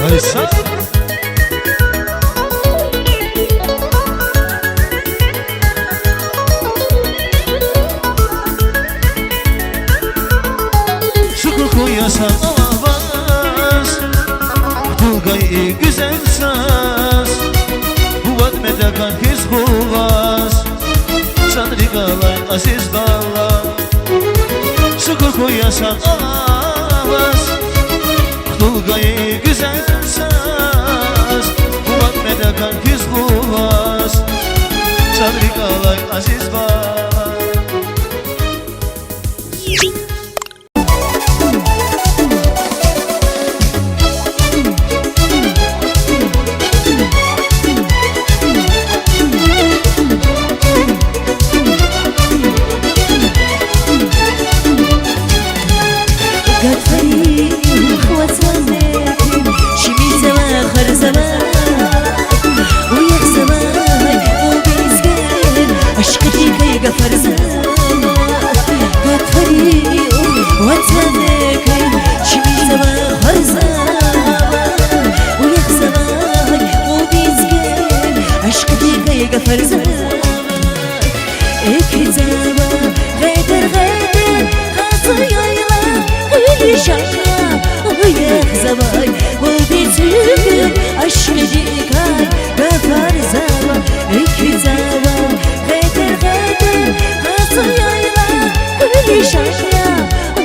Гьай са- Шукур хьуй я сагъ аваз, хтул гайи гуьзел саз, буватмир такӀан хьиз хьуй ваз, чан рикӀ алай азиз бала. Шукур хьуй я сагъ аваз, хтул гайи гуьзел саз, буватмир такӀан хьиз хьуй ваз, чан рикӀ алай азиз бала. Гатфари, ватанни, чими завай, харзавай, уяхзавай, у безгер ашкъидикай гафарзава. Гатфари, ватанни, чими завай, харзавай, уяхзавай, у безгер ашкъидикай гафарзава. ЭкъечӀзава гъетер-гъетер, къацу яйлах, гъуьлуьшан я, уяхзавай, вун бицуьгур ашкъидикай гафарзава. ЭкъечӀзава гъетер-гъетер, къацу яйлах, гъуьлуьшан я,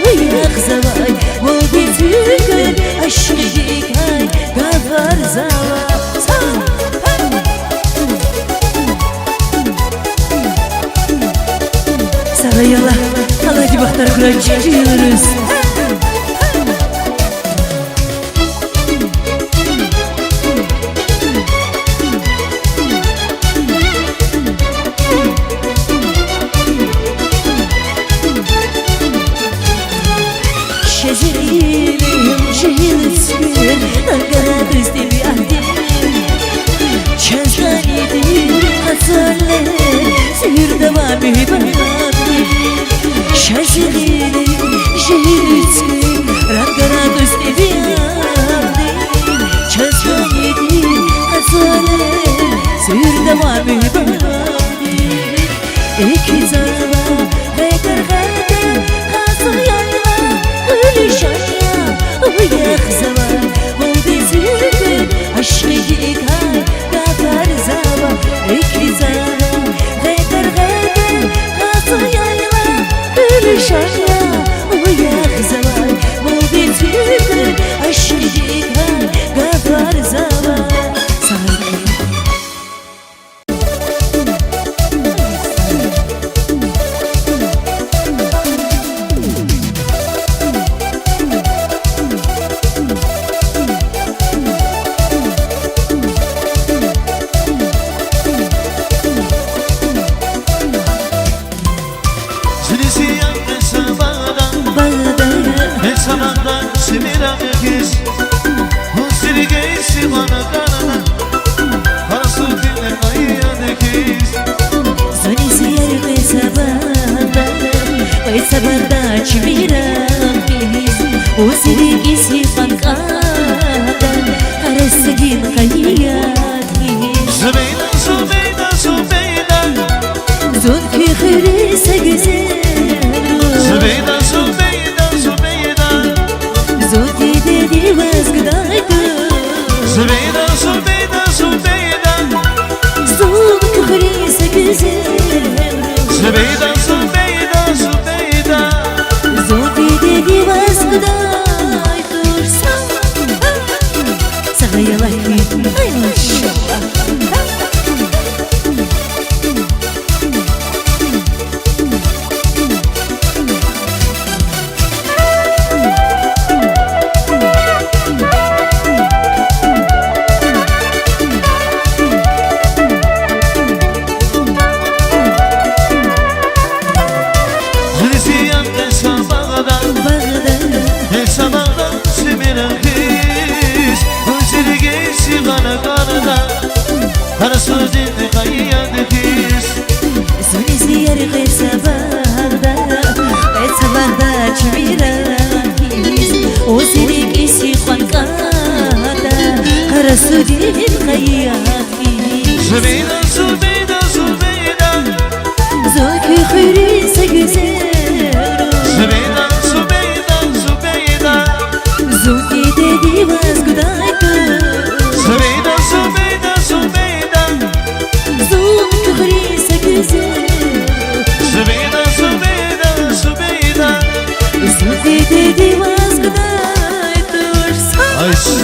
уяхзавай, вун бицуьгур ашкъидикай гафарзава. Сагърай, Аллагь, Аллагьди бахтар хьурай чи чилел руьгь. Шезерилим жегьил цуьквер, рангара дуьз тӀебиатдин, чаз гъанидин къацанлер, зуьрдава муьгьуьббатдин. Шезерилим жегьил цуьквер, рангара дуьз тӀебиатдин, чаз гъанидин къацанлер, зуьрдава муьгьуьббатдин. ЭкъечӀзава гъетер-гъетер, къацу яйлах, гъуьлуьшан я, уяхзавай, вун бицуьгур ашкъидикай гафарзава. ЭкъечӀзава гъетер-гъетер, къацу яйлах, гъуьлуьшан я, уяхзавай, вун бицуьгур ашкъидикай гафарзава. Зуьнуьсияр кьвед са багъда, кьвед са багъда сивер хьиз, вун сиргиз сиван кӀанда, гьар сувдиле къаяд хьиз. Зуьнуьсияр кьвед са багъда, кьвед са багъда чимиран хьиз, вун сиргиз сиван кӀанда, гьар сувдиле къаяд хьиз. Зубейда, Зубейда, Зубейда, зун куь хуьруьз са гуьзел. Зубейда, Зубейда, Зубейда, зун дидеди ваз гудайтӀа. Зубейда, Зубейда, Зубейда, зун куь хуьруьз са гуьзел. Зубейда, Зубейда, Зубейда, зун Зубейда, Зубейда, Зубейда. Зун куь хуьруьн са гуьзел. Зубейда, Зубейда, Зубейда. Зун дидеди ваз гудай туш. Зубейда, Зубейда, Зубейда. Зун куь хуьруьн са гуьзел. Зубейда, Зубейда, Зубейда. Зун дидеди ваз гудай туш. Ай, са.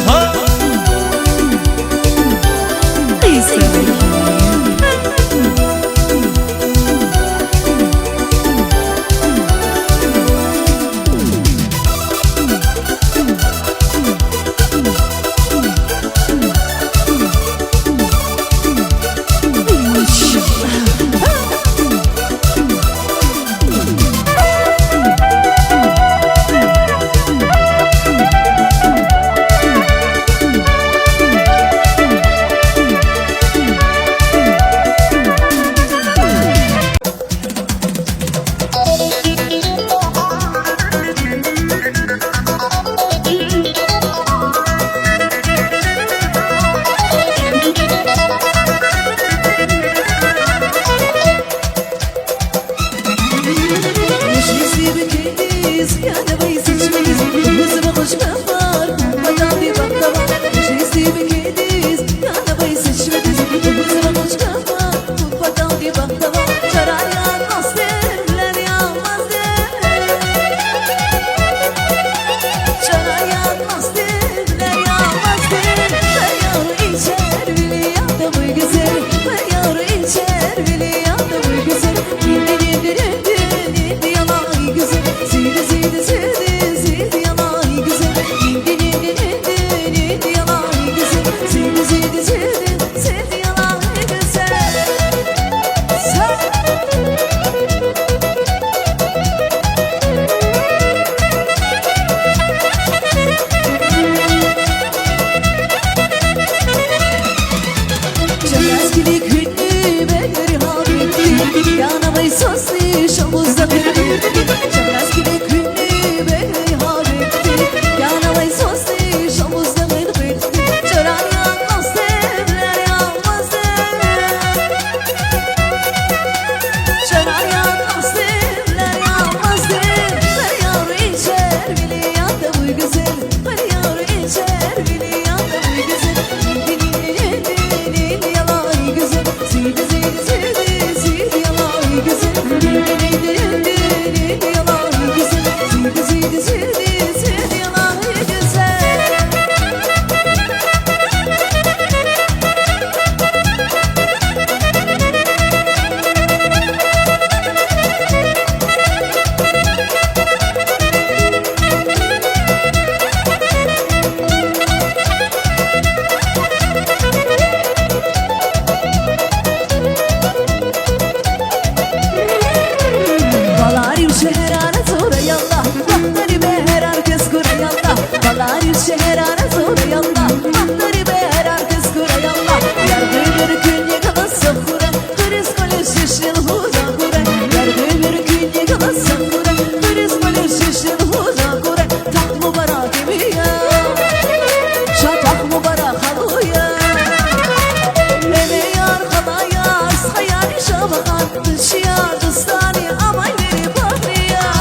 Баларив шегьерар зурай Аллагь, вахтари бегьерар кес гурай Аллагь. Баларив шегьерар зурай Аллагь, вахтари бегьерар кес гурай Аллагь. Яргъи уьмуьр куьнни галаз сагъ хьурай, хуьруьз кӀвализ шишрил гьуза хьурай. Яргъи уьмуьр куьнни галаз сагъ хьурай, хуьруьз кӀвализ шишрил гьуза хьурай. Тахт мубарак им я, ша тахт мубарак халу я. Эмеяр, халаяр, стхаяр, шабагъар, душияр, дустари, амай вири багърияр.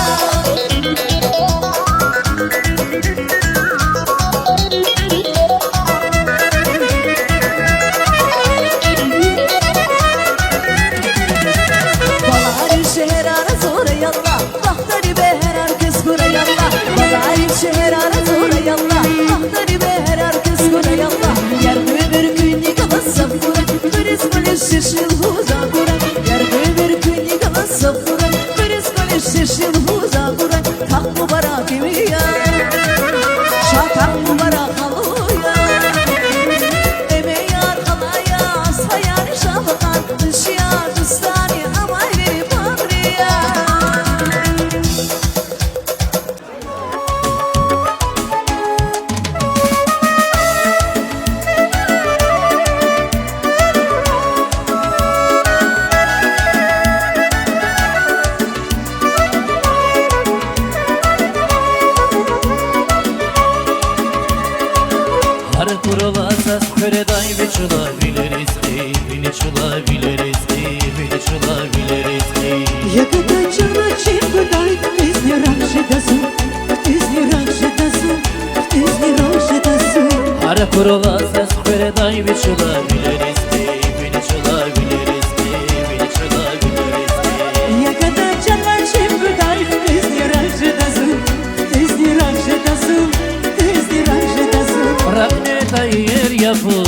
Баларив шегьерар зурай Аллагь, вахтари бегьерар кес гурай Аллагь. Баларив шегьерар зурай Аллагь, вахтари бегьерар кес гурай Аллагь. Яргъи уьмуьр куьнни галаз сагъ хьурай, хуьруьз кӀвализ шишрил гьуза хьурай. Яргъи уьмуьр куьнни галаз сагъ хьурай, хуьруьз кӀвализ шишрил гьуза хьурай. Тахт мубарак им я, ша тахт мубарак халу я. Эмеяр, халаяр, стхаяр, шабагъар, душияр, дустари, амай вири багърияр. Курла заз хъвередай вичелай вилериз хьи, вичелай вилериз хьи, вичелай вилериз хьи. Я гада, чан вачин гудай, хъуьтӀуьзни рагъ жеда зун, хъуьтӀуьзни рагъ жеда зун, хъуьтӀуьзни рагъ жеда зун. Рагъ недай иер я вун,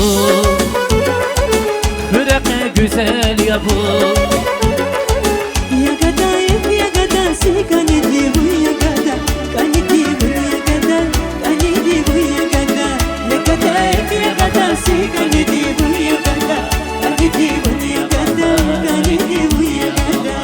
хуьрекье гуьзел я вун. Я гада, эхь, я гада, зи кӀаниди вун, я гада, кӀаниди вун, я гада, кӀаниди вун, я гада. Я гада, эхь, я гада, зи кӀаниди вун, я гада, кӀаниди вун, я гада, кӀаниди вун, я гада.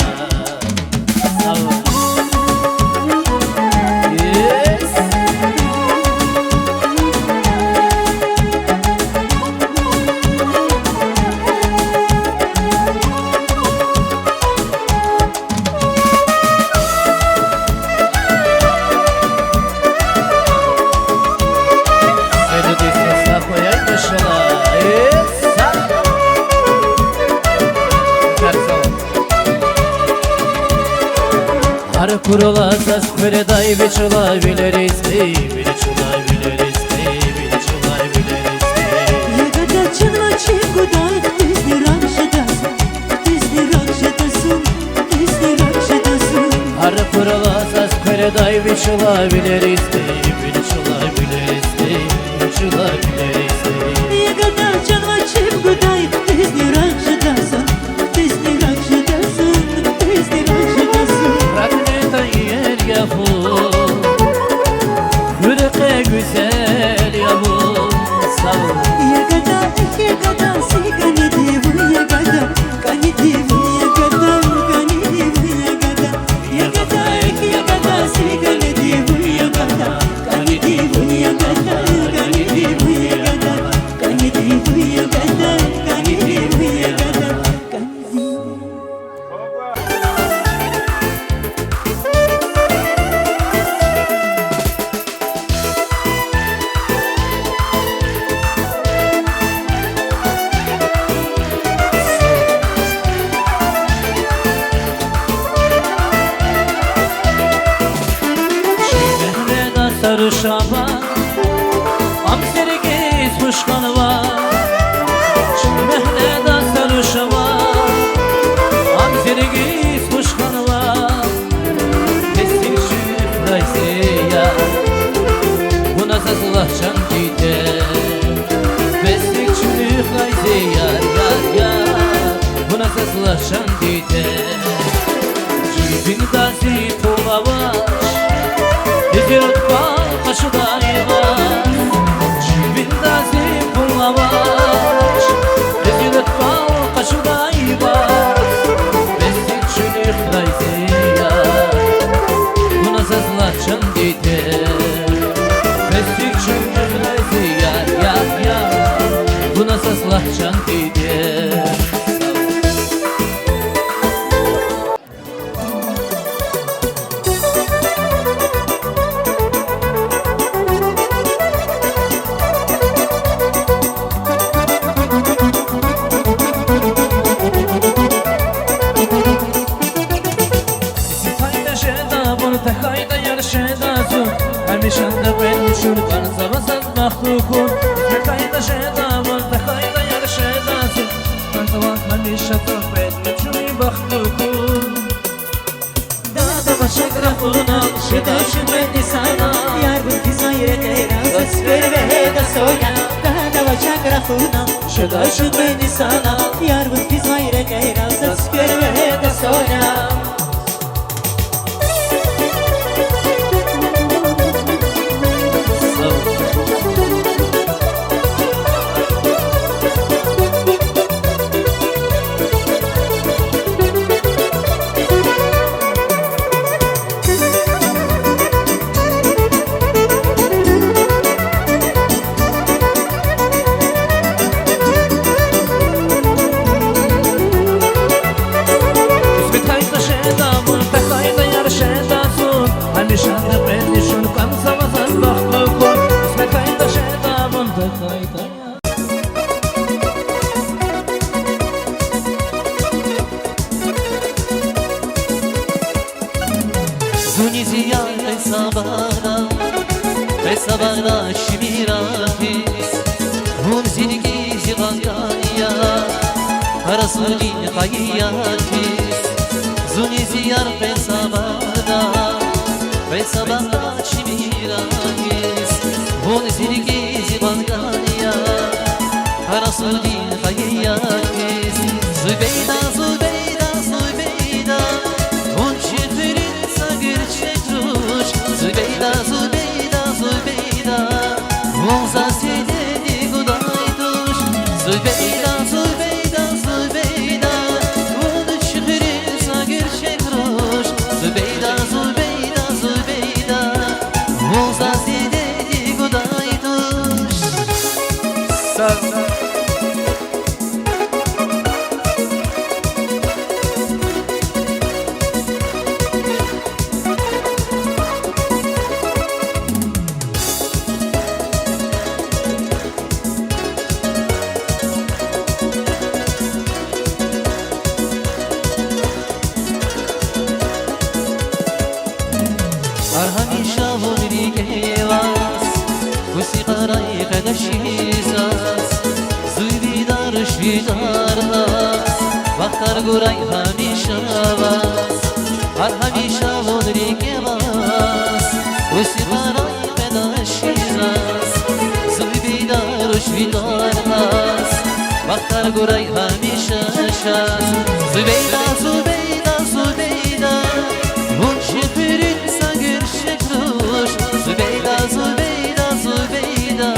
Гьар курла заз хъвередай вичелай вилериз хьи, вичелай вилериз хьи, вичелай вилериз хьи. Я гада, чан вачин гудай, хъуьтӀуьзни рагъ жеда зун, хъуьтӀуьзни рагъ жеда зун, хъуьтӀуьзни рагъ жеда зун. Гьар курла заз хъвередай вичелай вилериз хьи, вичелай вилериз хьи, вичелай вилериз хьи. Я гада, чан вачин гудай, хъуьтӀуьзни рагъ жеда зун, хъуьтӀуьзни рагъ жеда зун, хъуьтӀуьзни рагъ жеда зун. Рагъ недай иер я вун, хуьрекье гуьзел я вун. Я гада, эхь, я гада, зи кӀаниди вун, я гада, кӀаниди вун, я гада, кӀаниди вун, я гада. Я гада, эхь, я гада, зи кӀаниди вун, я гада, кӀаниди вун, я гада, кӀаниди вун, я гада, кӀаниди вун, я гада, кӀаниди вун, я гада, кӀаниди. Чи мягьледа са руш ава, ам зиргиз хуш хьанва. Чи мягьледа са руш ава, ам зиргиз хуш хьанва. Бес чуьнуьхдай зи яр, вуна заз лагь, чан диде. Бес чуьнуьхдай зи яр, яр, яр, вуна заз лагь, чан диде. Жибинда зи пул авач, гьижрат пал къачудай ваъ. Жибинда зи пул авач, гьижрат пал къачудай ваъ. Бес чуьнуьхдай зи яр, вуна заз лагь, чан диде. Бес чуьнуьхдай зи яр, яр, яр, вуна заз лагь, чан диде. Зи пай тежеда вун, тахьайтӀа яршеда зун, гьамишанда кьвед мичӀун, кӀанзава заз бахтлу хьун. Зи пай тежеда вун, тахьайтӀа яршеда зун, кӀанзава гьамишанда кьвед мичӀун, бахтлу хьун. Дада ва чак рахунал, шеда шумени сана, яр вун физвай рекьера, заз перведа соня. Дада ва чак рахунал, шеда шумени сана, яр вун физвай рекьера, заз перведа соня. Кьисмет хьайитӀа, шеда вун, тахьайтӀа яршеда зун, гьамишанда кьвед мичӀун, кӀанзава заз бахтлу хьун. Кьисмет хьайитӀа, шеда вун, тахьайтӀа яр- Зуни зи яр, къе са багъда, къе са багъда шими рагъ хьиз. Расулдин хайи яд хьиз, зуниз яр къе са багъда, къе са багъда чими рагъ хьиз, вун зи рикӀиз икьван кӀан я. Расулдин хайи яд хьиз, Зубейда, Зубейда, Зубейда, вун чи хуьруьн са гуьрчег туш. Зубейда, Зубейда, Зубейда, вун заз дидедик гудай туш. Зубейда, Зубейда, Зубейда, вун чи хуьруьн са гуьрчег туш. Зубейда, Зубейда, Зубейда, вун заз дидедик гудай туш. Са- Гьар гьамиша вун рикӀе аваз, вун сикьарай къене ширин заз, зун ви дар руш ви тӀвар кьаз, вахтар гурай гьамиша ваз. Гьар гьамиша вун рикӀе аваз, вун сикьарай къене ширин заз, зун ви дар руш ви тӀвар кьаз, вахтар гурай гьамиша чаз. Зубейда, Зубейда, Зубейда, вун чи хуьруьн са гуьрчег туш. Зубейда, Зубейда, Зубейда,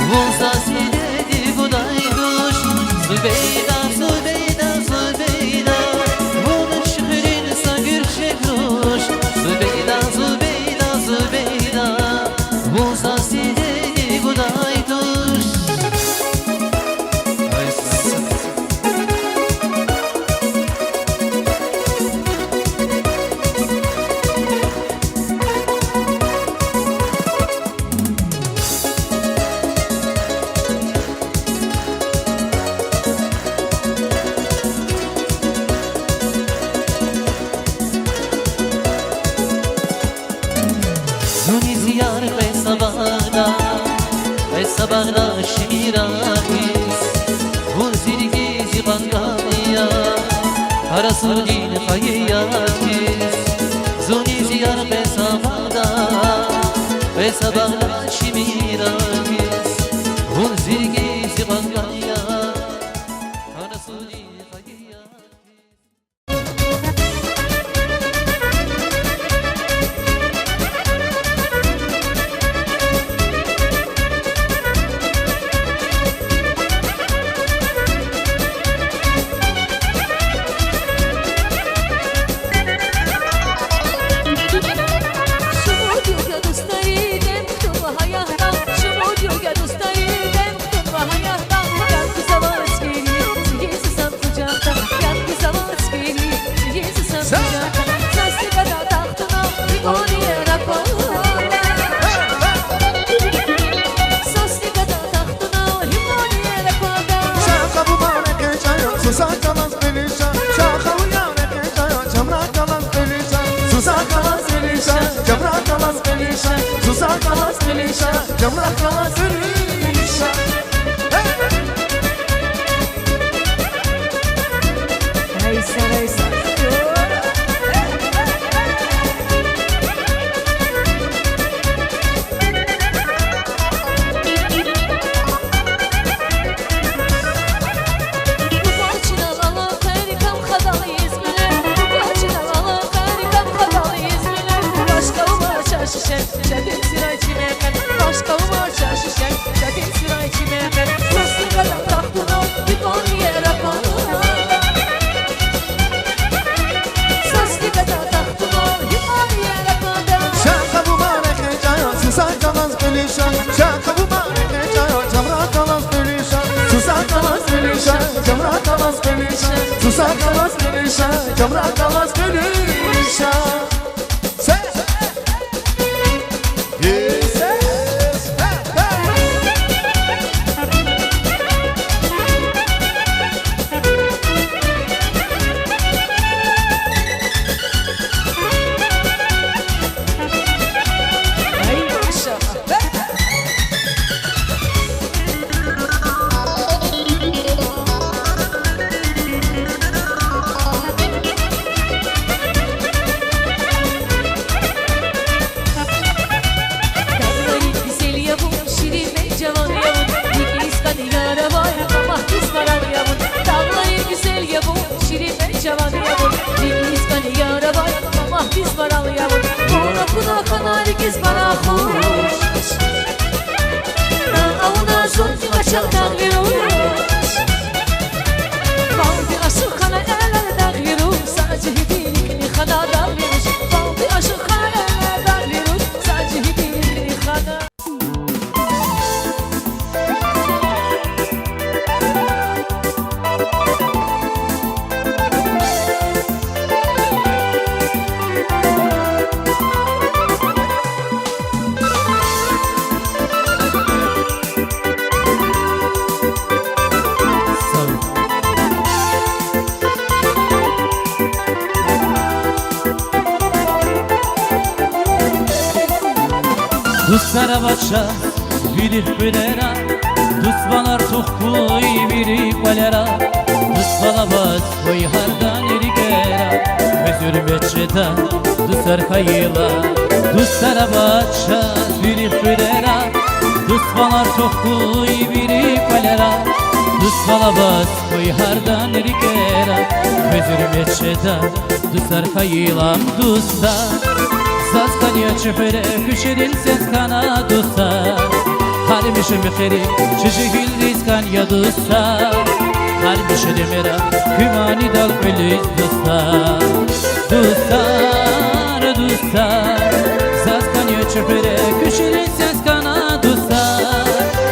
вун заз дидедик гудай туш. Зубейда, Зубейда, Зубейда, вун чи хуьруьн са гуьрчег туш. Зубейда, Зубейда, Зубейда, вун заз дидедик гудай туш. Зуниз яр къе са багъда, къе са багъда чими рагъ хьиз, вун зи рикӀиз икьван кӀан я. Расулдин хайи яд хьиз, зуниз яр къе са багъда, къе са багъда чими рагъ хьиз, вун зи рикӀиз икьван кӀан я. Расулдин хайи яд хьиз. Чал дагълу руш, валди ашукь хьана элер дагълу руш, са жигьидин рикӀни хьана дагълу руш, валди ашукь хьана элер дагълу руш, са жигьидин рикӀни хьана. Дуст ава чаз вири хуьрера, дуствал артух хьуй вири кӀвалера, дуствал аваз хьуй гьардан рикӀера, квез гьуьрмет жеда дустар хьайила. Дуст ава чаз вири хуьрера, дуствал артух хьуй вири кӀвалера, дуствал аваз хьуй гьардан рикӀера, квез гьуьрмет жеда дустар хьайила. Дустар, заз кӀан я чи хуьре, куь ширин сес кӀан, дустар. Гьар миша мехъерик чи жегьилриз кӀан я, дустар. Гьар миша демира куь манидал кьуьлуьз, дустар. Дустар, дустар, заз кӀан я чи хуьре, куь ширин сес кӀан, дустар.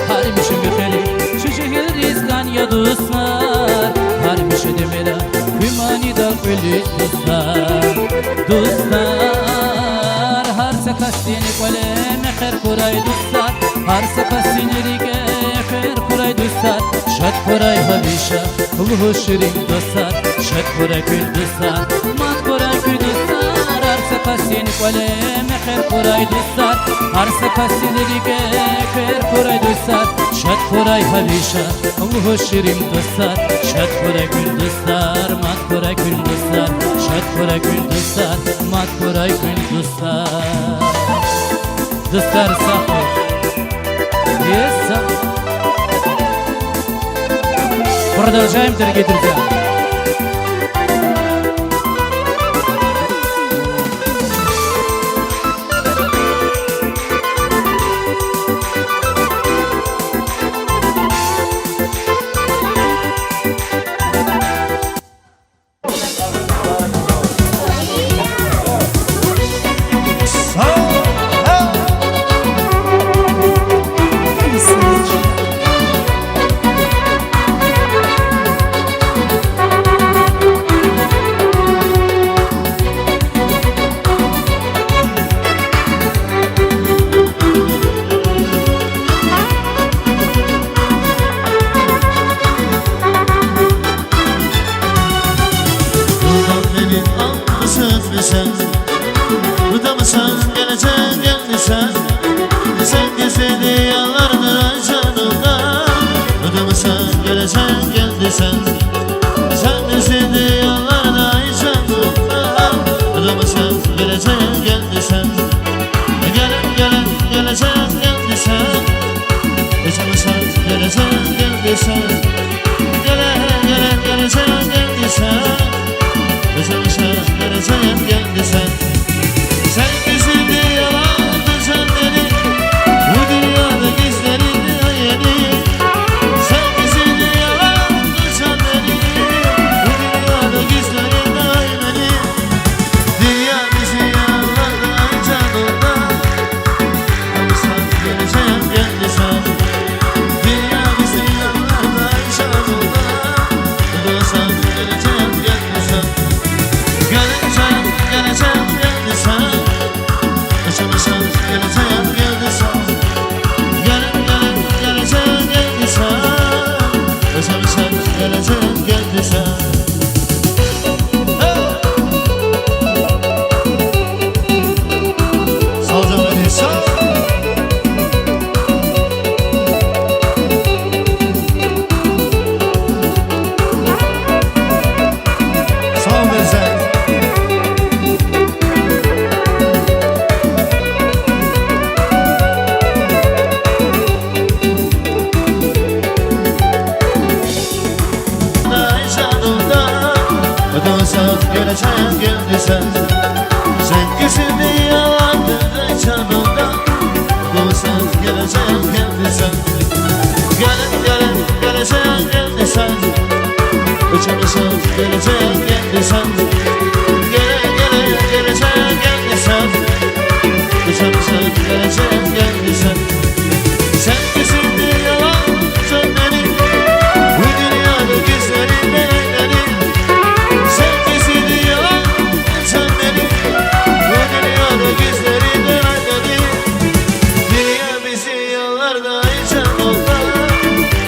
Гьар миша мехъерик чи жегьилриз кӀан я, дустар. Гьар миша демира куь манидал кьуьлуьз, дустар. Дустар, гьар са касдин кӀвале мехъер хьурай, дустар. Гьар са касдин рикӀе хъвер хьурай, дустар. Шад хьурай гьамиша лугьуз ширин дустар, шад хьурай куьн, дустар, мад хьурай куьн, дустар. Гьар са касдин кӀвале мехъер хьурай, дустар. Гьар са касдин рикӀе хъвер хьурай, дустар. Шад хьурай гьамиша лугьуз ширин дустар, шад хьурай куьн, дустар, мад хьурай куьн, дустар. Шад хьурай куьн, дустар, мад хьурай куьн, дустар. Дустар, сагъ хьуй. Продолжаем, дорогие друзья. Будамысан, гележек гелди сен, сен гизиди яларда, ай жаным, да. Будамысан, гележек гелди сен, сен гизиди яларда, ай жаным, да. Будамысан, гележек гелди сен, геле, геле, гележек гелди сен. Будамысан, гележек гелди сен, геле, геле, гележек гелди сен. Будamısan, gele sen, gel desen. Sen gizli yalandı sen beni, bu dünyada gizlerin yeni. Sen gizli yalandı sen beni, bu dünyada gizlerin yeni. Dünya bizi yalandı canımda. Sen gele sen, gel desen. Dünya bizi yalandı canımda. Sen gele sen, gel desen. Gele sen, gele sen, gel desen. Sen gele sen, gel desen. Gele, gele, gele sen, gel desen. Sen gele sen, gel desen. Hey! Sağ ol canım, sağ ol. Sağ ol, Mirza. Ay canımda, dönsen geleceğim geldi sen. Sen kesin bir yalandır ay canımda. Dönsen geleceğim geldi sen. Gel, gel, Gelecek geldi sen. Gele, gele, gelecek geldi sen. Uçamazsan gelecek geldi sen. Sen gizledin yalan sen beni. Bu dünyada gizlenilmez beni. Sen gizledin yalan sen beni. Bu dünyada gizlenilmez beni. Dünya bizi yollarda hiç anılmaz.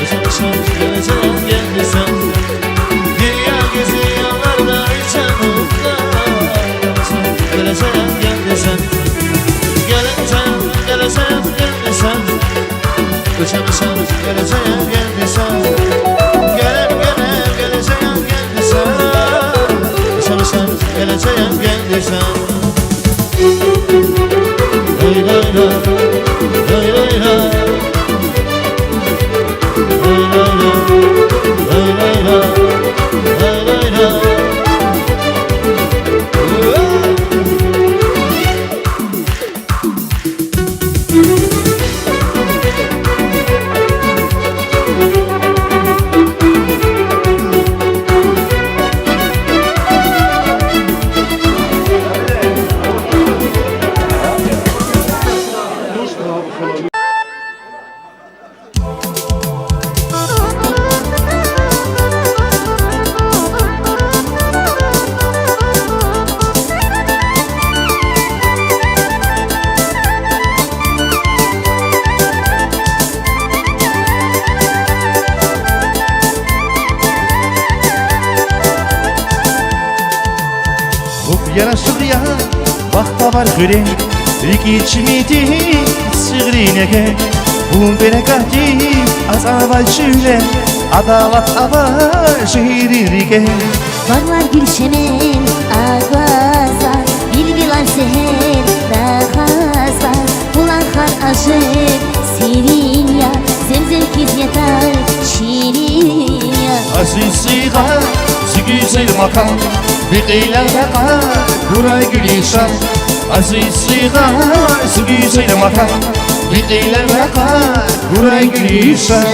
Uçamazsan gelecek geldi sen. Dünya bizi yollarda hiç anılmaz. Gelecek geldi sen. Gelecek, gelecek geldi sen. Uçamazsan gelecek geldi sen. Gelem, gelem, gelecek geldi sen. Uçamazsan gelecek geldi sen. Lay lay lay, lay lay lay. Lay lay lay, lay lay lay, lay lay lay. Хъуб ярашугъ я бахтавар хуьре, рикӀи чими тир сигърин эгер, вун берекатдив ацӀанвай чуьллер, адалат авай шегьеррин рикӀер. Багълар гуьлчемен аквазва, билбилар сегьер рахазва, булахар ашукь серин я, земзем хьиз ятар ширин я. Азиз цӀийи гъар, зи гуьзел ватан, ви кьилел ракъар гурай гуьлуьшан. Азиз цӀийи гъар, зи гуьзел ватан, ви кьилел ракъар гурай гуьлуьшан.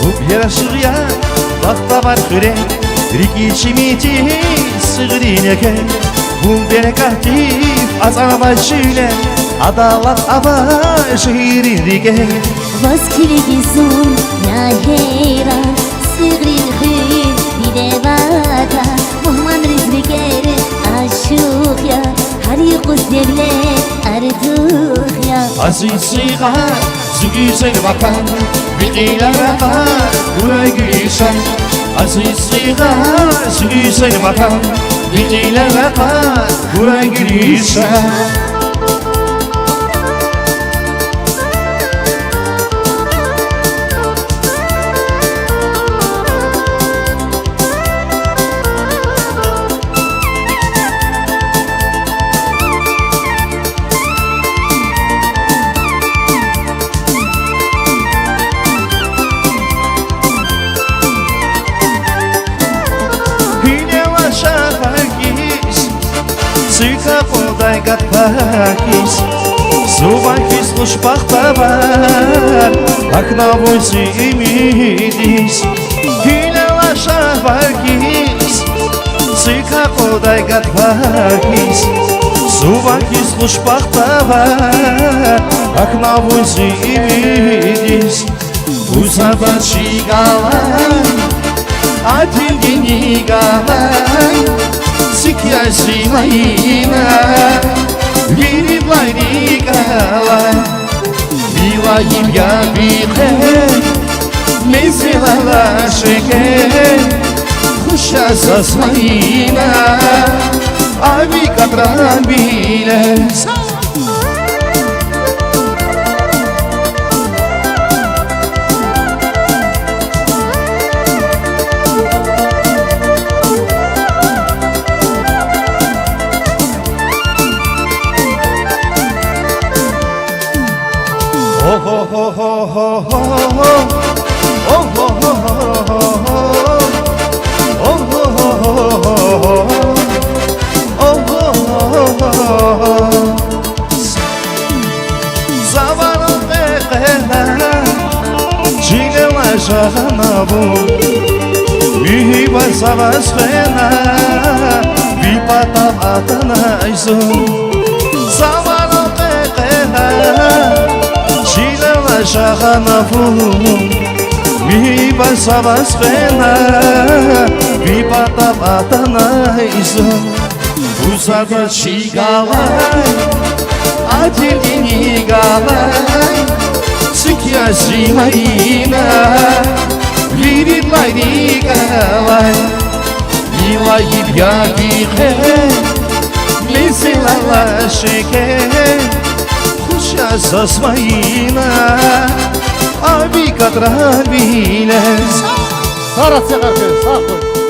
Хъуб ярашугъ я бахтавар хуьре, рикӀи чими тир сигърин эгер, вун берекатдив ацӀанвай чуьллер, адалат авай шегьеррин рикӀер. Ваз килигиз зун я гьейран, сигърин хуьр диде ватан, мугьманриз рикӀер ашукь я, гьар юкъуз девлет артух я. Азиз цӀийи гъар, зи гуьзел ватан, ви кьилел ракъар гурай гуьлуьшан. Азиз цӀийи гъар, зи гуьзел ватан, ви кьилел ракъар гурай гуьлуьшан. Гьуьле ва шагьвар хьиз, цуьк акъудай гатфар хьиз, сувар хьиз хуш бахтавар, гьахьна вун зи уьмуьдиз. Гьуьле ва шагьвар хьиз, цуьк акъудай гатфар хьиз, сувар хьиз хуш бахтавар, гьахьна вун зи уьмуьдиз. Бузавач чи галай, адилдин ни галай, цик я зи майна, виридалай рикӀ алай. Илайим я ви къе, мезелай ла шекер, хуш я заз майна, а ви кьадран вилер. О-хо-хо-хо-хо-хо, Са ваз фена, ви патав атанай зун. Замана къекъена, чилел жагъана вун. Михьи бала, са ваз фена, ви патав атанай зун. Вузада чи галай, адетдин галай, цуьк я зи майна, виридалай рикӀ алай. Гила гьиб я гьикьван, месела лагь шехьер, хуш я заз майна, аби катран вилез. Сара цехар хьиз, сагъ хьуй.